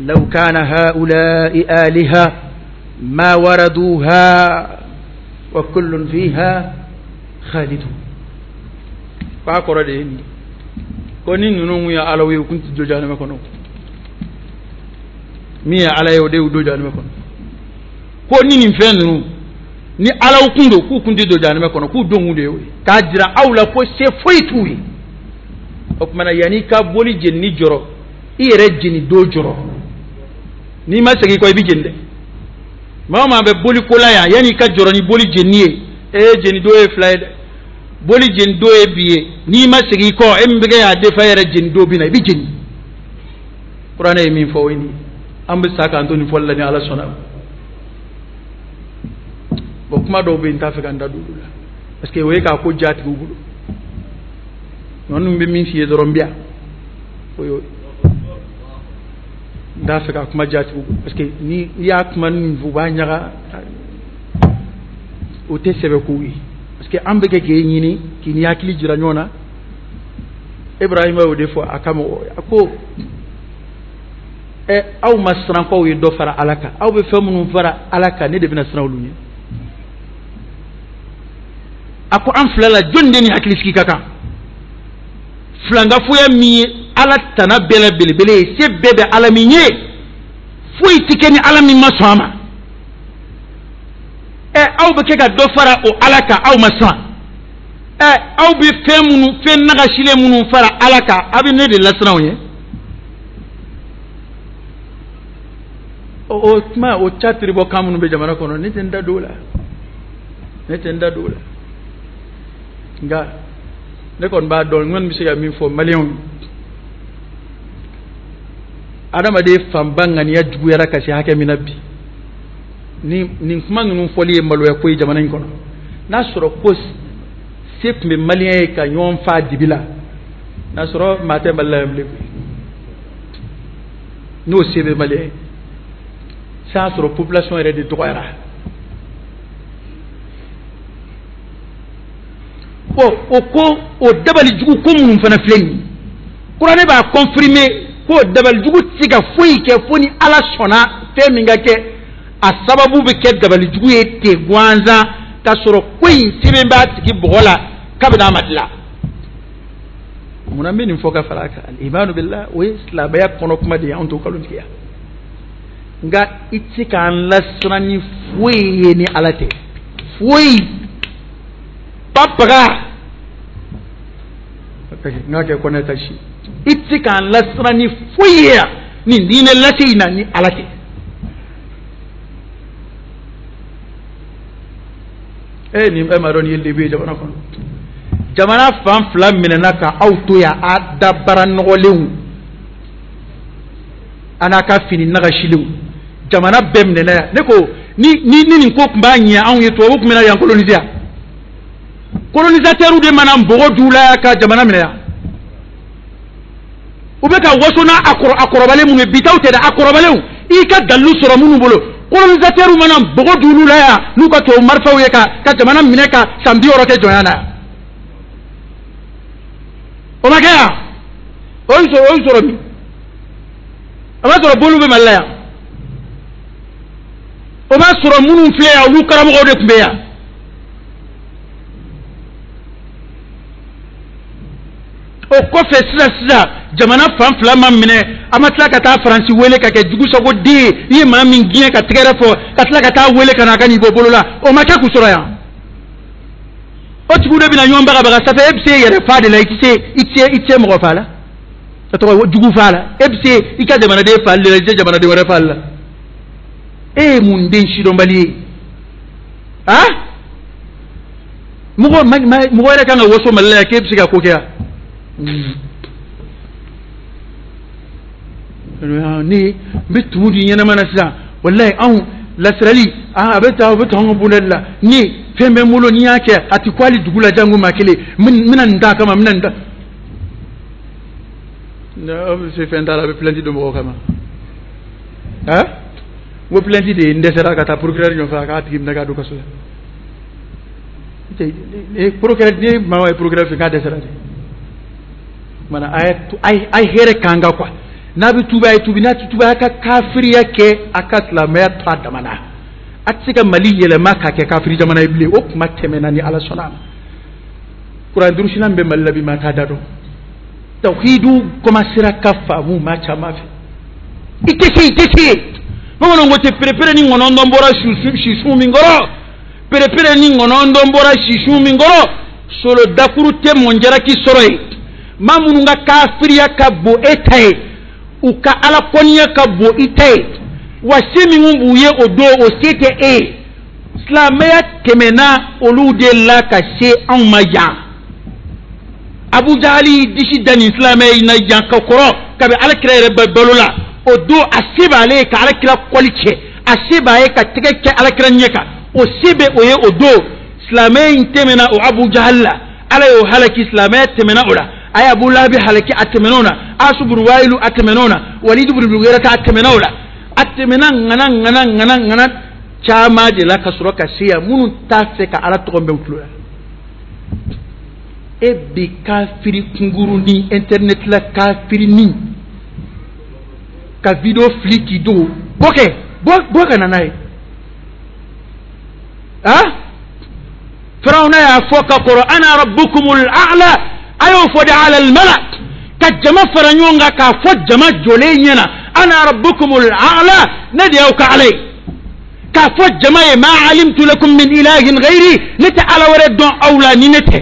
Law kana haulai aliha ma waraduha wa kullun fiha khalidun. K'a kɔrɔ de ye nin ye, ko ni ninnu kun ye alaw ye, u kun tɛ don jahanama kɔnɔ. Min ye ala ye, o de y'u don jahanama kɔnɔ. Ko ni nin fɛn ninnu ni alaw kun don, k'u kun tɛ don jahanama kɔnɔ, k'u don kun de y'o ye, k'a jira aw la ko se foyi t'u ye. O tuma na yanni i ka boli jenini jɔrɔ, i yɛrɛ jeni don jɔrɔ. N'i ma segin kɔ, i bɛ jeni dɛ. Maa o maa bɛ boli ko la yan, yanni i ka jɔrɔ ni boli jenini ye, ee jeni don ye fila ye dɛ. Boli jeni don ye bi ye, n'i ma segin kɔ, e min bɛ kɛ y'a defa yɛrɛ jeni don bɛ na, i bɛ jeni. Kuranɛ ye min fɔ o ye nin ye. An bɛ sa k'an to nin fɔli la ni Ala sɔnna. Bon, kuma dɔw bɛ yen, n t'a fɛ ka n da don olu la, parce que o ye k'a ko diya tigiw bolo. Ninnu bɛ min f'i ye dɔrɔn, n bɛ yan, o y'o ye. N t'a fɛ ka kuma diya tigiw bolo, parce que ni i y'a kuma ninnu fɔ, u b'a ɲaga, o tɛ sɛbɛ kow ye. Parce que an bɛ kɛ k'e ɲini k'i ni hakili jira ɲɔgɔn na. Ibrahima y'o de fɔ a ka mɔgɔ, a ko ɛ aw ma siran k'aw ye dɔ fara Ala kan, aw bɛ fɛn minnu fara Ala kan, ne de bɛna siran olu ɲɛ. A ko an fila la jɔnni de ni hakili sigi ka kan? Filankafoya min ye Ala tana bɛɛ la belebele ye, se bɛɛ bɛ Ala min ye, foyi tɛ kɛ ni Ala min ma sɔn a ma. Ɛ aw bɛ kɛ ka dɔ fara o Ala kan, aw ma siran. Ɛ aw bɛ fɛn minnu, fɛn nagasilen minnu fara Ala kan, aw bɛ ne de lasiran o ɲɛ. O kuma, o ca tiribɔ kan minnu bɛ jamana kɔnɔ, ne tɛ n da don o la, ne tɛ n da don o la. Nka ne kɔni b'a dɔn, n kɔni bɛ se ka min fɔ maliyɛnw ye, adamaden fanba ŋaniya juguyara ka se hakɛ min na bi, ni nin kuma ninnu fɔli ye maloya ko ye jamana in kɔnɔ. N'a sɔrɔ ko se tun bɛ maliyɛn ye ka ɲɔgɔn fa dibi la, n'a sɔrɔ maa tɛ Mali la yan bilen koyi. N'o se bɛ maliyɛn ye, san sɔrɔ population yɛrɛ de dɔgɔyara. Bon, o ko o dabalijugu ko minnu fana filɛ nin ye, kuranɛ b'a confirmer ko dabalijugu tɛ se ka foyi kɛ fo ni Ala sɔnna fɛn min ka kɛ, a sababu bɛ kɛ dabalijugu ye ten gansan, k'a sɔrɔ ko in sɛbɛn b'a tigi bɔgɔ la kabini a ma dilan. Munna n bɛ nin fɔ ka fara a kan? Al-imanu billah, o ye silamɛya kɔnɔ kuma de ye, anw t'o nkalontigiya. Nka i tɛ se k'an lasiran ni foyi ye ni Ala tɛ, foyi. Papaga n k'a kɛ kɔnɛ ta si, i tɛ se k'an lasiran ni foyi ye yan nin diinɛ lase in na ni Ala tɛ. E nin bɛɛ ma dɔn nin ye lebu ye jamana kɔnɔ. Jamana fan fila minɛna ka aw to yan, a dabara nɔgɔlenw a n'a ka fini nagasilenw, jamana bɛɛ minɛna yan. Ne ko ni nin ko tun b'a ɲɛ anw ye, tubabu tun bɛna yan coloniser yan. Colonisateur de mana npogo d'u la ka jamana minɛ yan. U bɛ ka waso n'a a kɔrɔbalen minnu ye, bi taw tɛ dɛ, a kɔrɔbalenw, i ka dalilu sɔrɔ minnu bolo. Colonisateur mana npogo d'olu la yan n'u ka tubabu marifaw ye ka jamana minɛ ka san 60 kɛ jɔnya na yan. O ma kɛ yan? O y'u sɔrɔ min? A b'a sɔrɔ boliw bɛ Mali la yan. O b'a sɔrɔ minnu filɛ yan, olu karamɔgɔw de tun bɛ yan. O kɔfɛ sisan sisan jamana fan fila ma minɛ, a ma tila ka taa Faransi wele ka kɛ jugusago den ye, i ye maa min gɛn ka tɛgɛrɛ fɔ ka tila ka taa wele ka na a ka n'i bɔ bolo la, o ma kɛ k'u sɔrɔ yan. O tigiw de bɛna ɲɔgɔn bagabaga sanfɛ, e bɛ se yɛrɛ fa de la, i tɛ se mɔgɔ fa la, ka tɔgɔ jugu fa la, e bɛ se i ka jamanaden fali de la, i tɛ se jamanaden wɛrɛ fali la. E ye mun den sidɔnbali ye? Ah, mɔgɔ mɔgɔ yɛrɛ kan ka waso Mali la yan k'e bɛ se ka ko kɛ yan. Ni n bɛ tumu di ɲɛnama na sisan, walayi anw lasirali a bɛ taa, o bɛ taa anw ka bonda de la. Ni fɛn bɛ n bolo, n'i y'a kɛ a ti ko hali dugu la jango maa kelen, n bɛna nin d'a kama, n bɛna nin da. Aw bɛ se fɛn t'a la, a bɛ plainte don mɔgɔw kama. Ah, n ko plainte de ye n dɛsɛra ka taa procureur nɔfɛ a k'a tigi minɛ k'a don kaso la. Procureur ni maa ye procureur fɛ k'a dɛsɛra de. Mana a ye hɛrɛ k'an kan quoi. N'a bɛ tuubi a ye tuubi, n'a tɛ tuubi a ka kafiriya kɛ, a ka silamɛya to a dama na. A tɛ se ka Mali yɛlɛma k'a kɛ kafiri jamana ye bilen, o kuma tɛmɛna ni Ala sɔnna a ma. Kuran durusina min bɛ Mali la bi, maa t'a da dɔn. Tawhidu commencera ka faamu maa caman fɛ. I tɛ se, i tɛ se. Bamananw ko ten, perepere ni ŋɔnɔndɔn bɔra sisun min kɔrɔ, perepere ni ŋɔnɔndɔn bɔra sisun min kɔrɔ, solo dakuru tɛ mɔnjaraki sɔrɔ yen. Maa minnu ka kafiriya ka bon e ta ye, u ka ala kɔniya ka bon i ta ye, wa se minnu b'u ye o don, o se tɛ e ye. Silamɛya tɛmɛna olu de la ka se anw ma yan. Abu Jahali y'i disi da nin silamɛya in na yan ka kɔrɔ kabi Alakira yɛrɛ bɛ balo la. O don a se b'ale ye ka Alakira kɔli cɛ, a se b'a ye ka tɛgɛ kɛ Alakira ɲɛ kan, o se bɛ o ye o don. Silamɛya in tɛmɛna o Abu Jahali la, Ala y'o halaki, silamɛya tɛmɛna o la. A ye Abu Lahabi halaki, a tɛmɛna o la. Asu bunu Wayilu, a tɛmɛna o la. Walidu bunu Mughirata, a tɛmɛna o la. A tɛmɛna ŋana ŋana ŋana ŋana caman de la ka sɔrɔ ka se yan, minnu t'a fɛ ka Ala tɔgɔ mɛn u tulo la. E bi kafiri kunkurunin internet la, kafirinin ka video fili k'i dogo, bɔ kɛ, bɔ ka na n'a ye. Ah, Firawuna y'a fɔ ka kɔrɔ, ana rabbukumul a'la, a y'o fɔ de ala al-mala, ka jama fara ɲɔgɔn kan k'a fɔ jama jɔlen ɲɛna, ana rabbukumul a'la, ne de y'aw ka Ala ye. K'a fɔ jama ye, ma alimtu lakum min ilahin ghayri, ne tɛ Ala wɛrɛ dɔn aw la ni ne tɛ.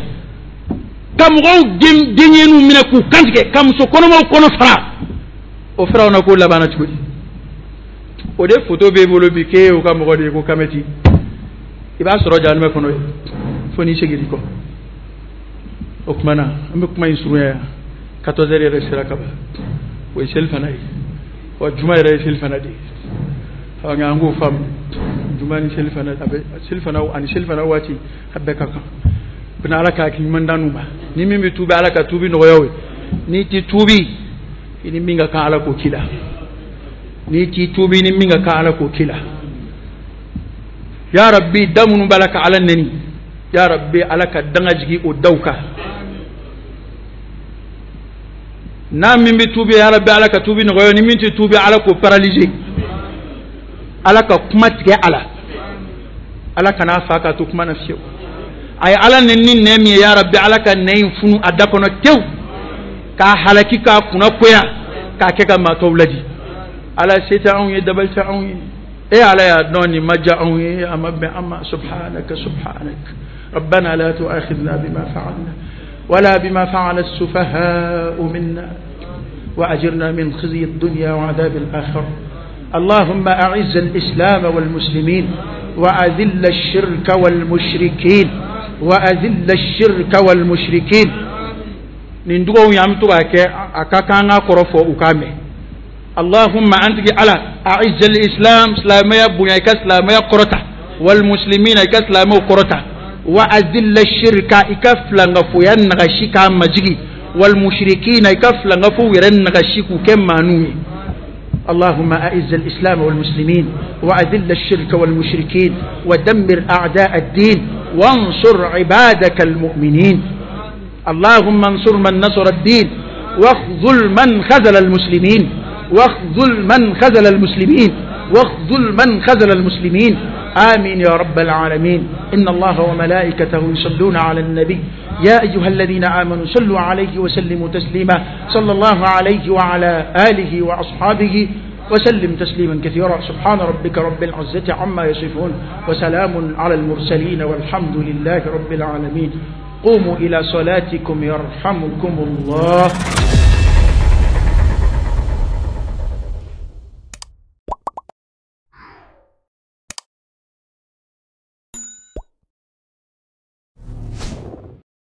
Ka mɔgɔw denɲɛninw minɛ k'u kantigɛ, ka muso kɔnɔmaw kɔnɔ fara. O Firawuna ko labanna cogo di? O de photo b'e bolo bi k'e y'o ka mɔgɔ de ye ko kamɛti, i b'a sɔrɔ jahanama kɔnɔ yen fo n'i seginna i kɔ. O tuma na an bɛ kuma in surunya yan, 14 heures yɛrɛ sera ka ban, o ye seli fana ye, wa juma yɛrɛ ye seli fana de ye. Nka an k'o faamu, juma ni seli fana, a bɛ seli fana ani seli fana waati a bɛɛ ka kan. Bɛna Ala ka hakili ɲuman d'an ma. Ni min bɛ tuubi, Ala ka tuubi nɔgɔya o ye. N'i tɛ tuubi, i ni min ka kan Ala k'o k'i la. N'i t'i tuubi, ni min ka kan Ala k'o k'i la. Ya Rabbi, da minnu b'a la ka Ala neni, ya Rabbi, Ala ka danga jigin o daw kan. N'a min bɛ tuubi, ya Rabbi, Ala ka tuubi nɔgɔya. Ni min tɛ tuubi, Ala k'o paralyser, Ala ka kuma tigɛ a la, Ala kan'a fa k'a to kuma na fiyewu. A ye Ala neni ni nɛn min ye, ya Rabbi, Ala ka nɛn in funu a da kɔnɔ tewu, k'a halaki, k'a kunna koya, k'a kɛ ka maa tɔw ladi. Ala se tɛ anw ye, dabali tɛ anw ye. E Ala y'a dɔn nin ma diya anw ye, a ma bɛn an ma. Subhanaka, subhanaka rabbana la tu'akhidhna bima fa'alna wala bima fa'ala as-sufaha'u minna wa ajirna min khizyi ad-dunya wa 'adhab al-akhirah. اللهم أعز الإسلام والمسلمين، وأذل الشرك والمشركين، وأذل الشرك والمشركين. Nin dugawu an bɛ to k'a kɛ, a ka kan ka kɔrɔ fɔ u k'a mɛn. اللهم antigi Ala, أعز الإسلام, silamɛya bonya, i ka silamɛya kɔrɔta, والمسلمين, i ka silamɛw kɔrɔta, وأذل الشرك, i ka filankafoya nagasi k'a majigi, والمشركين, i ka filankafow yɛrɛ nagasi k'u kɛ maanu ye. اللهم أعز الإسلام والمسلمين، وأذل الشرك والمشركين، ودمر أعداء الدين، وانصر عبادك المؤمنين. اللهم انصر من نصر الدين، واخذل من خذل المسلمين، واخذل من خذل المسلمين، واخذل من خذل المسلمين. آمين يا رب العالمين. إن الله وملائكته يصلون على النبي، يا أيها الذين آمنوا صلوا عليه وسلموا تسليما. صلى الله عليه وعلى آله وأصحابه وسلم تسليما كثيرا. سبحان ربك رب العزة عما يصفون، وسلام على المرسلين، والحمد لله رب العالمين. قوموا إلى صلاتكم يرحمكم الله.